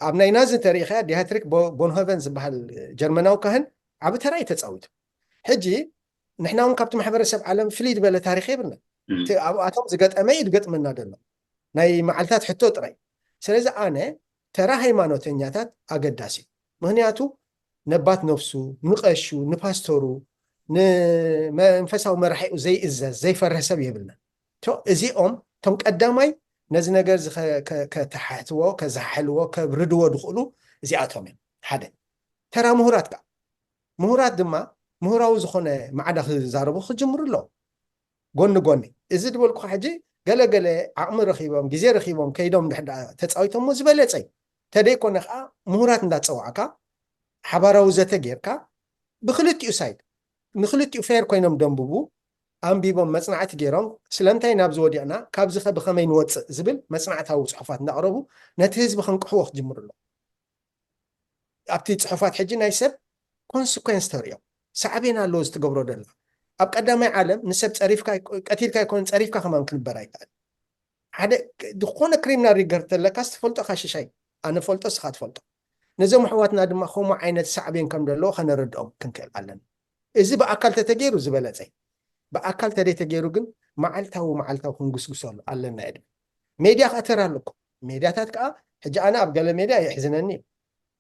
ኣብ ናይ ናዚ እንተሪኢኻያ ዲያትሪክ ቦንሆቨን ዝበሃል ጀርመናዊ ካህን ዓቢ ተራ እዩ ተፃዊቱ ሕጂ ንሕና እውን ካብቲ ማሕበረሰብ ዓለም ፍልይ ዝበለ ታሪክ የብልና ኣብኣቶም ዝገጠመ እዩ ዝገጥመና ዘሎ ናይ መዓልታት ሕቶ ጥራይ። ስለዚ ኣነ ተራ ሃይማኖተኛታት ኣገዳሲ እዩ። ምክንያቱ ነባት ነፍሱ፣ ንቀሹ፣ ንፓስተሩ፣ ንመንፈሳዊ መራሒኡ ዘይእዘዝ ዘይፈርህ ሰብ የብልናን። እዚኦም እቶም ቀዳማይ ነዚ ነገር ከተሓሕትዎ፣ ከዘሓሕልዎ፣ ከብርድዎ ዝኽእሉ እዚኣቶም እዮም። ሓደ። ተራ ምሁራት ከዓ ምሁራት ድማ ምሁራዊ ዝኾነ ማዕዳ ክዛረቡ ክጅምሩ ኣለዎም። ጎኒ ጎኒ እዚ ዝበልኩኻ ሕጂ ገለገለ ዓቕሚ ረኺቦም ግዜ ረኺቦም ከይዶም ድሕዳ ተፃዊቶሞ ዝበለፀ እዩ። ተደይኮነ ከዓ ምሁራት እንዳፀዋዕካ ሓባራዊ ዘተ ጌርካ ብክልቲኡ ሳይድ ንክልቲኡ ፌር ኮይኖም ደንብቡ፣ ኣንቢቦም መፅናዕቲ ገይሮም ስለምንታይ ናብዚ ወዲቕና ካብዚ ከ ብኸመይ ንወፅእ ዝብል መፅናዕታዊ ፅሑፋት እንዳቕረቡ ነቲ ህዝቢ ከንቅሕዎ ክጅምሩ ኣሎ። ኣብቲ ፅሑፋት ሕጂ ናይ ሰብ ኮንስኮንስ ተርእዮም ሳዕቤን ኣለዎ ዝትገብሮ ደላ ኣብ ቀዳማይ ዓለም ንሰብ ፀሪፍካ ቀቲልካ ይኮን ፀሪፍካ ከማን ክንበር ኣይከኣል ሓደ ዝኾነ ክሪምናል ሪገር ተለካ ትፈልጦ ካሽሻይ ኣነ ፈልጦ ስኻ ትፈልጦ ነዞም ኣሕዋትና ድማ ከምኡ ዓይነት ሳዕቤን ከም ዘለዎ ከነረድኦም ክንክእል ኣለና እዚ ብኣካል ተተገይሩ ዝበለፀ ብኣካል ተደይ ተገይሩ ግን መዓልታዊ መዓልታዊ ክንጉስጉሰሉ ኣለና የድ ሜድያ ከዓ ተራ ኣለኩም ሜድያታት ከዓ ሕጂ ኣነ ኣብ ገለ ሜድያ የሕዝነኒ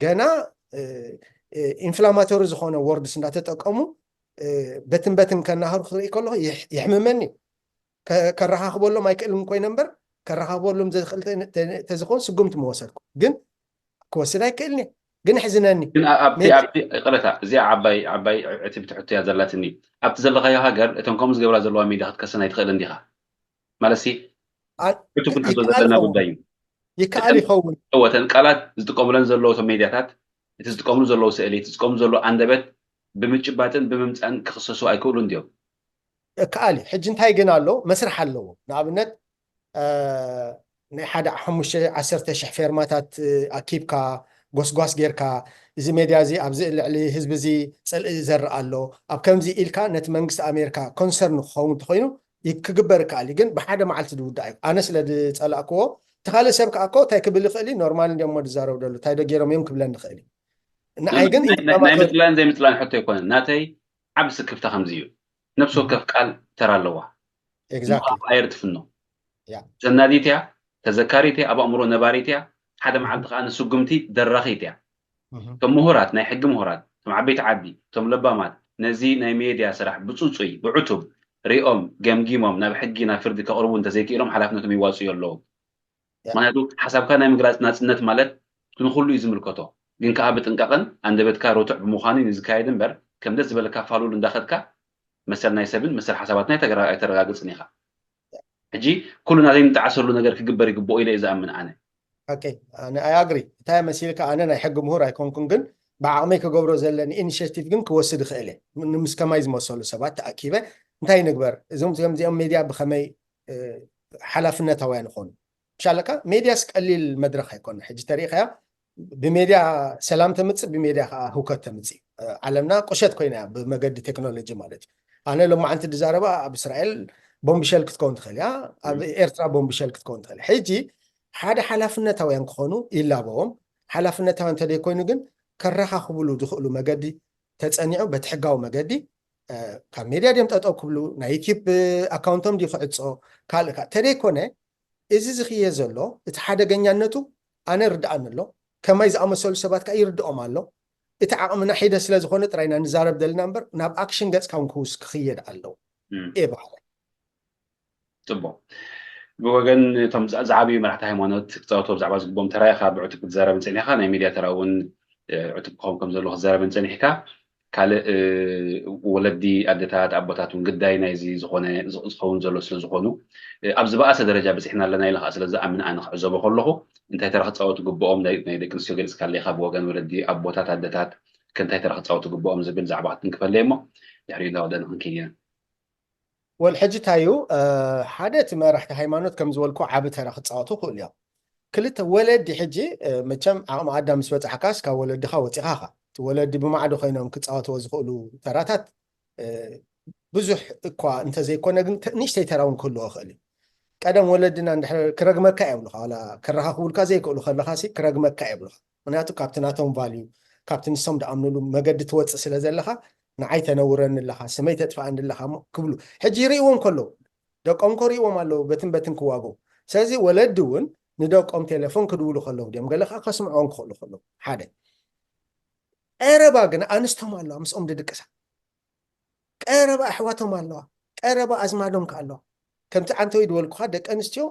ገና ኢንፍላማቶሪ ዝኾነ ወርድስ እንዳተጠቀሙ በትን በትን ከናህሩ ክርኢ ከለኹ የሕምመኒ ከረኻኽበሎም ኣይክእልን ኮይነ እምበር ከረኻኽበሎም ዘኽእል ተዝኾን ስጉምቲ መወሰድኩ ግን ክወስድ ኣይክእልን ግን ሕዝነኒ ግን ኣብቲ ኣብቲ ቅረታ እዚኣ ዓባይ ዓባይ ዕትብቲ ሕቶ እያ ዘላትኒ ኣብቲ ዘለኻዮ ሃገር እቶም ከምኡ ዝገብራ ዘለዋ ሜድያ ክትከሰን ኣይትኽእልን ዲኻ ማለት ሲ ዕቱብ ክንሕዞ ዘለና ጉዳይ እዩ ይከኣል ይኸውን እወተን ቃላት ዝጥቀሙለን ዘለዉ ቶም ሜድያታት እቲ ዝጥቀምሉ ዘለዉ ስእሊ እቲ ዝጥቀምሉ ዘለዉ ኣንደበት ብምጭባጥን ብምምፃን ክኽሰሱ ኣይክእሉ እንዲዮም ከኣል እዩ ሕጂ እንታይ ግን ኣሎ መስርሕ ኣለዎ ንኣብነት ናይ ሓደ ሓሙሽተ ዓሰርተ ሽሕ ፌርማታት ኣኪብካ ጎስጓስ ጌርካ እዚ ሜድያ እዚ ኣብዚ ልዕሊ ህዝቢ እዚ ፅልኢ ይዘርእ ኣሎ ኣብ ከምዚ ኢልካ ነቲ መንግስቲ ኣሜሪካ ኮንሰርን ክኸውን እንተኮይኑ ክግበር ይከኣል እዩ ግን ብሓደ መዓልቲ ዝውዳእ እዩ ኣነ ስለ ዝፀላእክዎ እቲ ካልእ ሰብ ከዓ እኮ እንታይ ክብል ይኽእል እዩ ኖርማል እንዲሞ ዝዛረቡ ደሉ እንታይ ዶ ገይሮም እዮም ክብለኒ ይኽእል እዩ ንዓይ ግን ናይ ምፅላን ዘይምፅላን ሕቶ ኣይኮነን ናተይ ዓብ ስክፍታ ከምዚ እዩ ነፍሲ ወከፍ ቃል ተራ ኣለዋ ኤግዛክትሊ ኣየር ትፍኖ ያ ሰናዲት እያ ተዘካሪት እያ ኣብ ኣእምሮ ነባሪት እያ ሓደ መዓልቲ ከዓ ንስጉምቲ ደራኺት እያ እቶም ምሁራት ናይ ሕጊ ምሁራት እቶም ዓበይቲ ዓዲ እቶም ለባማት ነዚ ናይ ሜድያ ስራሕ ብፅፁይ ብዕቱብ ሪኦም ገምጊሞም ናብ ሕጊ ናብ ፍርዲ ከቕርቡ እንተዘይክኢሎም ሓላፍነቶም ይዋፅኡ ኣለዎም ምክንያቱ ሓሳብካ ናይ ምግላፅ ናፅነት ማለት ንኩሉ እዩ ዝምልከቶ ግን ከዓ ብጥንቃቐን ኣንደበትካ ርቱዕ ብምዃኑ እዩ ዝካየድ እምበር ከም ደስ ዝበለካ ፋሉል እንዳኸድካ መሰል ናይ ሰብን መሰል ሓሳባትን ኣይተረጋግፅን ኢኻ ሕጂ ኩሉ ናተይ ንጠዓሰሉ ነገር ክግበር ይግብኦ ኢለ እዩ ዝኣምን ኣነ ኣይ ኣግሪ እንታይ መሲልካ ኣነ ናይ ሕጊ ምሁር ኣይኮንኩን ግን ብዓቕመይ ክገብሮ ዘለኒ ኢኒሽቲቭ ግን ክወስድ ይኽእል እየ ምስ ከማይ ዝመሰሉ ሰባት ተኣኪበ እንታይ ንግበር እዞም ከምዚኦም ሜድያ ብኸመይ ሓላፍነታውያን ይኾኑ ምሻለካ ሜድያስ ቀሊል መድረክ ኣይኮነ ሕጂ ተሪኢኻያ ብሜድያ ሰላም ተምፅእ ብሜድያ ከዓ ህውከት ተምፅእ ዓለምና ቁሸት ኮይና ብመገዲ ቴክኖሎጂ ማለት እዩ ኣነ ሎማዓንቲ ዝዛረባ ኣብ እስራኤል ቦምብሸል ክትከውን ትኽእል እያ ኣብ ኤርትራ ቦምብሸል ክትከውን ትኽእል ሕጂ ሓደ ሓላፍነታውያን ክኾኑ ይላበዎም ሓላፍነታውያን እንተደይኮይኑ ግን ከረኻኽብሉ ዝኽእሉ መገዲ ተፀኒዑ በቲ ሕጋዊ መገዲ ካብ ሜድያ ድዮም ጠጠው ክብሉ ናይ ዩቲብ ኣካውንቶም ድዩ ክዕፆ ካልእ ተደይኮነ እዚ ዝኽየ ዘሎ እቲ ሓደገኛነቱ ኣነ ርድኣኒ ኣሎ ከማይ ዝኣመሰሉ ሰባት ከዓ ይርድኦም ኣሎ እቲ ዓቕምና ሒደ ስለ ዝኾነ ጥራይና ንዛረብ ዘለና እምበር ናብ ኣክሽን ገፅካ እውን ክውስ ክኽየድ ኣለዎ እየ በሃላይ ፅቡቅ ብወገን እቶም ዝዓብዩ መራሕቲ ሃይማኖት ክፃወትዎ ብዛዕባ ዝግቦም ተራይ ካብ ዕቱብ ክትዛረብን ፀኒሕካ ናይ ሚድያ ተራ እውን ዕቱብ ክኸውን ከም ዘለዎ ክትዛረብን ፀኒሕካ ካልእ ወለዲ ኣደታት ኣቦታት እውን ግዳይ ናይዚ ዝኾነ ዝኸውን ዘሎ ስለ ዝኾኑ ኣብ ዝበኣሰ ደረጃ በፂሕና ኣለና ኢለ ከዓ ስለ ዝኣምን ኣነ ክዕዘቦ ከለኹ እንታይ ተራ ክፃወቱ ግብኦም ናይ ደቂ ኣንስትዮ ገሊፅካ ኣለካ ብወገን ወለዲ ኣቦታት ኣደታት ከእንታይ ተራ ክፃወቱ ግብኦም ዝብል ዛዕባ ክትንክፈለይ እሞ ድሕሪኡ እንዳወደና ክንከይድ ኢና ወል ሕጂ እንታይ እዩ ሓደ እቲ መራሕቲ ሃይማኖት ከም ዝበልኩ ዓቢ ተራ ክፃወቱ ክእሉ እዮም ክልተ ወለዲ ሕጂ መቸም ዓቕሚ ኣዳም ምስ በፃሕካስ ካብ ወለድኻ ወፂኻ ኻ እቲ ወለዲ ብማዕዶ ኮይኖም ክፃወትዎ ዝኽእሉ ተራታት ብዙሕ እኳ እንተዘይኮነ ግን ንእሽተይ ተራ እውን ክህልዎ ይኽእል እዩ ቀደም ወለድና እንድሕር ክረግመካ እዮም ብሉኻ ዋላ ከረኻኽቡልካ ዘይክእሉ ከለኻሲ ክረግመካ እዮም ብሉኻ ምክንያቱ ካብቲ ናቶም ቫልዩ ካብቲ ንሶም ድኣምንሉ መገዲ ትወፅእ ስለ ዘለኻ ንዓይ ተነውረኒ ኣለኻ ስመይ ተጥፍኣኒ ኣለኻ ክብሉ ሕጂ ይርእይዎ እንከለዉ ደቆም ኮሪእዎም ኣለዉ በትን በትን ክዋግኡ። ስለዚ ወለዲ እውን ንደቆም ቴሌፎን ክድውሉ ከለዉ ድዮም ገለ ከዓ ከስምዕዎም ክኽእሉ ከለዉ ሓደ። ቀረባ ግን ኣንስቶም ኣለዋ ምስኦም ድድቅሳ። ቀረባ ኣሕዋቶም ኣለዋ። ቀረባ ኣዝማዶም ከ ኣለዋ። ከምቲ ዓንተወይ ድበልኩኻ ደቂ ኣንስትዮ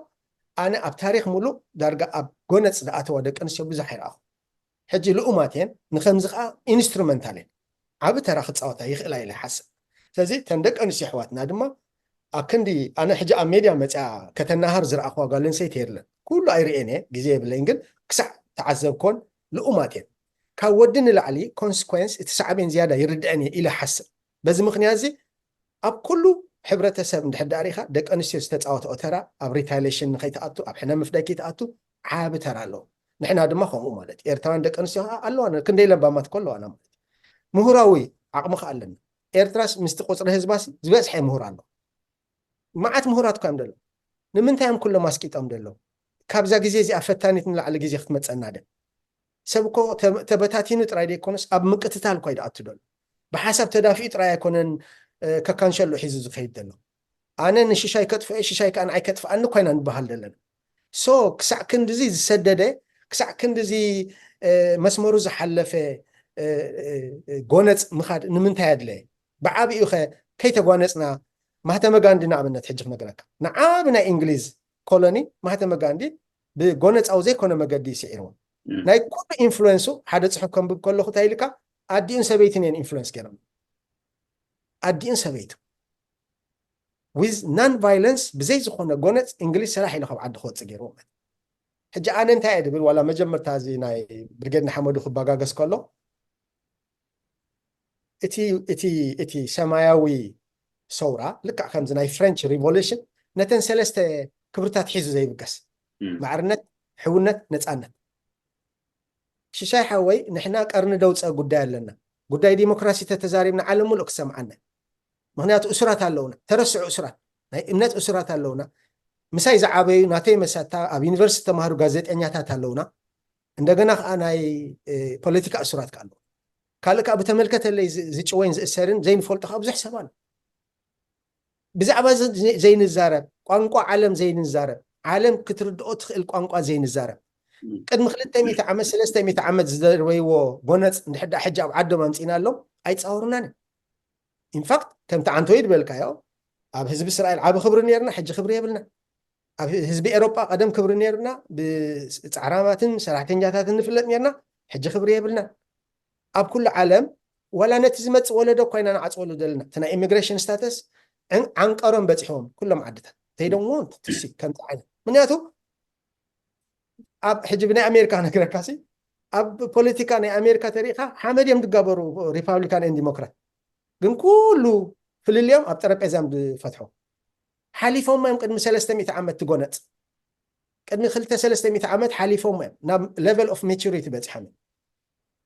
ኣነ ኣብ ታሪኽ ሙሉእ ዳርጋ ኣብ ጎነፅ ዝኣተዋ ደቂ ኣንስትዮ ብዙሕ ኣይረኣኹ። ሕጂ ልኡማት እየን፣ ንኸምዚ ከዓ ኢንስትሩመንታል እየን። ዓቢ ተራ ክፃወታ ይኽእላ ኢለ ይሓስብ። ስለዚ እተን ደቂ ኣንስትዮ ኣሕዋትና ድማ ኣብ ክንዲ ኣነ ሕጂ ኣብ ሜድያ መፅያ ከተናሃር ዝረኣኽዋ ጓል ኣንስተይቲ የለን። ኩሉ ኣይርእየን እየ፣ ግዜ የብለይን፣ ግን ክሳዕ ተዓዘብኮን ልኡማት እየን። ካብ ወዲ ንላዕሊ ኮንስኮንስ እቲ ሳዕቤን ዝያዳ ይርድአን እየ ኢለ ሓስብ። በዚ ምኽንያት እዚ ኣብ ኩሉ ሕብረተሰብ እንድሕር ዳኣ ሪኢኻ ደቂ ኣንስትዮ ዝተፃወትኦ ተራ ኣብ ሪታይሌሽን ንኸይትኣቱ ኣብ ሕነ ምፍዳይ ከይትኣቱ ዓቢ ተራ ኣለዎ። ንሕና ድማ ከምኡ ማለት ኤርትራውያን ደቂ ኣንስትዮ ከዓ ኣለዋና ክንደይ ለባማት እኮ ኣለዋና ማለት ምሁራዊ ዓቕሚ ከዓ ኣለና። ኤርትራስ ምስቲ ቁፅሪ ህዝባሲ ዝበዝሐ ምሁር ኣሎ። መዓት ምሁራት እኳ እዮም ደሎ። ንምንታይ እዮም ኩሎም ኣስቂጦም ደሎ? ካብዛ ግዜ እዚኣ ፈታኒት ንላዕሊ ግዜ ክትመፀና ደ ሰብ እኮ ተበታቲኑ ጥራይ ደይኮነስ ኣብ ምቅትታል እኳ ይደኣቱ ደሎ። ብሓሳብ ተዳፊኡ ጥራይ ኣይኮነን ከካንሸሎ ሒዙ ዝኸይድ ደሎ። ኣነ ንሽሻይ ከጥፍኦ ሽሻይ ከዓ ንዓይ ከጥፍኣኒ እኳ ኢና ንበሃል ደለና። ሶ ክሳዕ ክንድዚ ዝሰደደ ክሳዕ ክንድዚ መስመሩ ዝሓለፈ ጎነፅ ምኻድ ንምንታይ ኣድለየ? ብዓብኡ ኸ ከይተጓነፅና ማህተመ ጋንዲ ንኣብነት ሕጂ ክነግረካ ንዓብ ናይ እንግሊዝ ኮሎኒ ማህተመ ጋንዲ ብጎነፃዊ ዘይኮነ መገዲ ይስዒርዎ። ናይ ኩሉ ኢንፍሉንሱ ሓደ ፅሑፍ ከንብብ ከለኹ እንታይ ኢልካ ኣዲኡን ሰበይትን እየን ኢንፍሉንስ ገይሮም ኣዲኡን ሰበይቱ ዊዝ ናን ቫይለንስ ብዘይ ዝኾነ ጎነፅ እንግሊዝ ሰራሕ ኢሉ ካብ ዓዲ ክወፅእ ገይርዎ። ሕጂ ኣነ እንታይ እየ ድብል ዋላ መጀመርታ እዚ ናይ ብርጌድ ንሓመዱ ክበጋገስ ከሎ እቲ እቲ እቲ ሰማያዊ ሰውራ ልክዕ ከምዚ ናይ ፍሬንች ሪቮሉሽን ነተን ሰለስተ ክብርታት ሒዙ ዘይብገስ ማዕርነት፣ ሕውነት፣ ነፃነት። ሽሻይ ሓወይ ንሕና ቀርኒ ደውፀ ጉዳይ ኣለና። ጉዳይ ዲሞክራሲ ተተዛሪብና ዓለም ሙሉእ ክሰምዓና። ምክንያቱ እሱራት ኣለውና፣ ተረስዑ እሱራት፣ ናይ እምነት እሱራት ኣለውና። ምሳይ ዝዓበዩ ናተይ መሳታ ኣብ ዩኒቨርሲቲ ተማሃሩ ጋዜጠኛታት ኣለውና። እንደገና ከዓ ናይ ፖለቲካ እሱራት ከዓ ኣለዉ። ካልእ ከዓ ብተመልከተለይ ዝጭወይን ዝእሰርን ዘይንፈልጦ ከዓ ብዙሕ ሰብ ኣሎ። ብዛዕባ ዘይንዛረብ ቋንቋ ዓለም ዘይንዛረብ ዓለም ክትርድኦ ትኽእል ቋንቋ ዘይንዛረብ ቅድሚ ክልተ ሚእቲ ዓመት ሰለስተ ሚእቲ ዓመት ዝደርበይዎ ጎነፅ እንድሕዳ ሕጂ ኣብ ዓዶም ኣምፂእና ኣሎም ኣይፃወሩናን እዮም። ኢንፋክት ከምቲ ዓንተወይ ዝበልካዮ ኣብ ህዝቢ እስራኤል ዓቢ ክብሪ ነርና፣ ሕጂ ክብሪ የብልና። ኣብ ህዝቢ ኤሮጳ ቀደም ክብሪ ነርና፣ ብፃዕራማትን ሰራሕተኛታትን ንፍለጥ ነርና፣ ሕጂ ክብሪ የብልና። ኣብ ኩሉ ዓለም ዋላ ነቲ ዝመፅእ ወለዶ እኳ ኢና ንዓፅወሉ ዘለና። እቲ ናይ ኢሚግሬሽን ስታተስ ዓንቀሮም በፂሕዎም ኩሎም ዓድታት ተይደሞ ትሲ ከምዚ ዓይነት ምክንያቱ ኣብ ሕጂ ብናይ ኣሜሪካ ክነግረካ ሲ ኣብ ፖለቲካ ናይ ኣሜሪካ ተሪኢካ ሓመድ እዮም ዝጋበሩ ሪፓብሊካን ን ዲሞክራት ግን ኩሉ ፍልልዮም ኣብ ጠረጴዛ እዮም ዝፈትሑ። ሓሊፎም እዮም ቅድሚ ሰለስተ ሚእቲ ዓመት ትጎነፅ ቅድሚ ክልተ ሰለስተ ሚእቲ ዓመት ሓሊፎም እዮም ናብ ሌቨል ኦፍ ማቹሪቲ በፂሖም እዮም።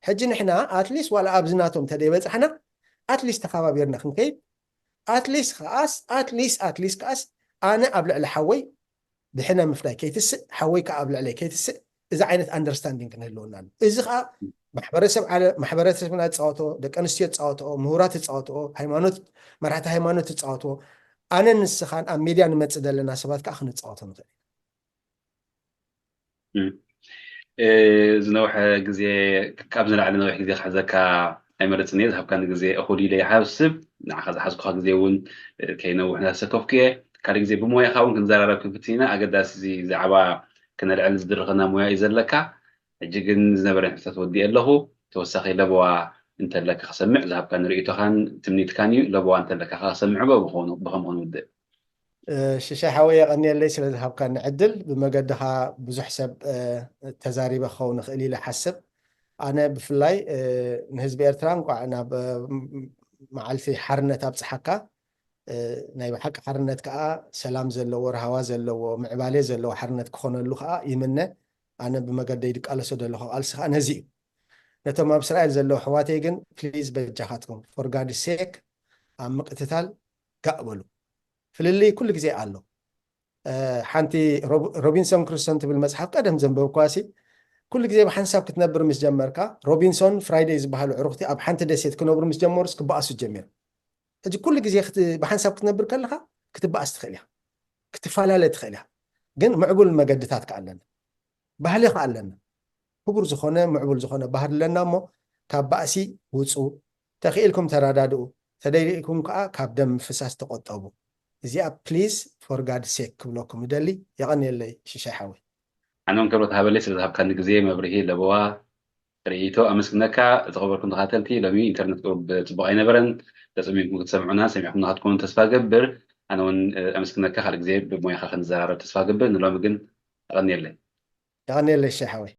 ሕጂ ንሕና ኣትሊስት ዋላ ኣብዚ ናቶም ተደይበፃሕና ኣትሊስት ተኸባቢርና ክንከይድ ኣትሊስት ከኣስ ኣትሊስት ኣትሊስት ከኣስ ኣነ ኣብ ልዕሊ ሓወይ ብሕነ ምፍዳይ ከይትስእ ሓወይ ከዓ ኣብ ልዕለይ ከይትስእ እዚ ዓይነት ኣንደርስታንዲንግ ክንህልወና ኣሎ። እዚ ከዓ ማሕበረሰብ ዓለ ማሕበረሰብና ዝፃወቶ ደቂ ኣንስትዮ ዝፃወትኦ ምሁራት ዝፃወትኦ ሃይማኖት መራሕቲ ሃይማኖት ዝፃወትዎ ኣነ ንስኻን ኣብ ሚድያ ንመፅእ ዘለና ሰባት ከዓ ክንፃወቶ ንኽእል ዝነውሐ ግዜ ካብ ዝለዓለ ነዊሕ ግዜ ክሕዘካ ኣይመረፅን እየ ዝሃብካኒ ግዜ እኹል ኢለ ይሓስብ ንዓኻ ዝሓዝኩካ ግዜ እውን ከይነውሕ እናተሰከፍኩ እየ ካልእ ግዜ ብሞያኻ እውን ክንዘራረብ ክንፍትን ኢና ኣገዳሲ እዚ ዛዕባ ክነልዕል ዝድርኸና ሞያ እዩ ዘለካ ሕጂ ግን ዝነበረን ሕቶታት ወዲእ ኣለኹ ተወሳኺ ለበዋ እንተለካ ክሰምዕ ዝሃብካኒ ርእይቶኻን ትምኒትካን እዩ ለበዋ እንተለካ ከዓ ክሰምዕ ብኸምኡ ክንውድእ ሽሻይ ሓወይ የቐንየለይ ስለ ዝሃብካኒ ዕድል ብመገድኻ ብዙሕ ሰብ ተዛሪበ ክኸውን ይኽእል ኢለ ሓስብ ኣነ ብፍላይ ንህዝቢ ኤርትራ እንቋዕ ናብ መዓልቲ ሓርነት ኣብፅሓካ ናይ ብሓቂ ሓርነት ከዓ ሰላም ዘለዎ ረሃዋ ዘለዎ ምዕባሌ ዘለዎ ሓርነት ክኾነሉ ከዓ ይምነ ኣነ ብመገደይ ድቃለሶ ዘለኹ ቃልሲ ከዓ ነዚ እዩ ነቶም ኣብ እስራኤል ዘለዉ ኣሕዋተይ ግን ፕሊዝ በጃኻትኩም for God sake ኣብ ምቅትታል ጋእ በሉ ፍልልይ ኩሉ ግዜ ኣሎ ሓንቲ ሮቢንሶን ክሩሶን ትብል መፅሓፍ ቀደም ዘንበብኳሲ ኩሉ ግዜ ብሓንሳብ ክትነብር ምስ ጀመርካ ሮቢንሶን ፍራይደይ ዝበሃሉ ዕሩኽቲ ኣብ ሓንቲ ደሴት ክነብሩ ምስ ጀመሩስ ክበኣሱ ጀሚሮም ሕጂ ኩሉ ግዜ ብሓንሳብ ክትነብር ከለካ ክትበኣስ ትኽእል ኢኻ ክትፈላለ ትኽእል እያ። ግን ምዕቡል መገድታት ከ ኣለና፣ ባህሊ ከ ኣለና። ክቡር ዝኾነ ምዕቡል ዝኾነ ባህሊ ኣለና እሞ ካብ ባእሲ ውፁ፣ ተኽኢልኩም ተረዳድኡ፣ ተደሊእኩም ከዓ ካብ ደም ምፍሳስ ተቆጠቡ። እዚኣ please for God sake ክብለኩም ይደሊ። የቐንየለይ ሽሻይ ሓወይ። ኣነ እውን ክብረት ሃበለይ ስለ ዝሃብካኒ ግዜ፣ መብርሂ፣ ለበዋ፣ ርእይቶ ኣመስግነካ። ዝኸበርኩም ተኸታተልቲ፣ ሎሚ ኢንተርነት ቁሩብ ጽቡቕ ኣይነበረን። ተጸሚምኩም ክትሰምዑና፣ ሰሚዕኩምና ክትኮኑ ተስፋ ገብር። ኣነ እውን ኣመስግነካ። ካልእ ግዜ ብሞያኻ ክንዘራረብ ተስፋ ገብር። ንሎሚ ግን ኣቐንየለይ። የቐንየለይ ሽሻይ ሓወይ።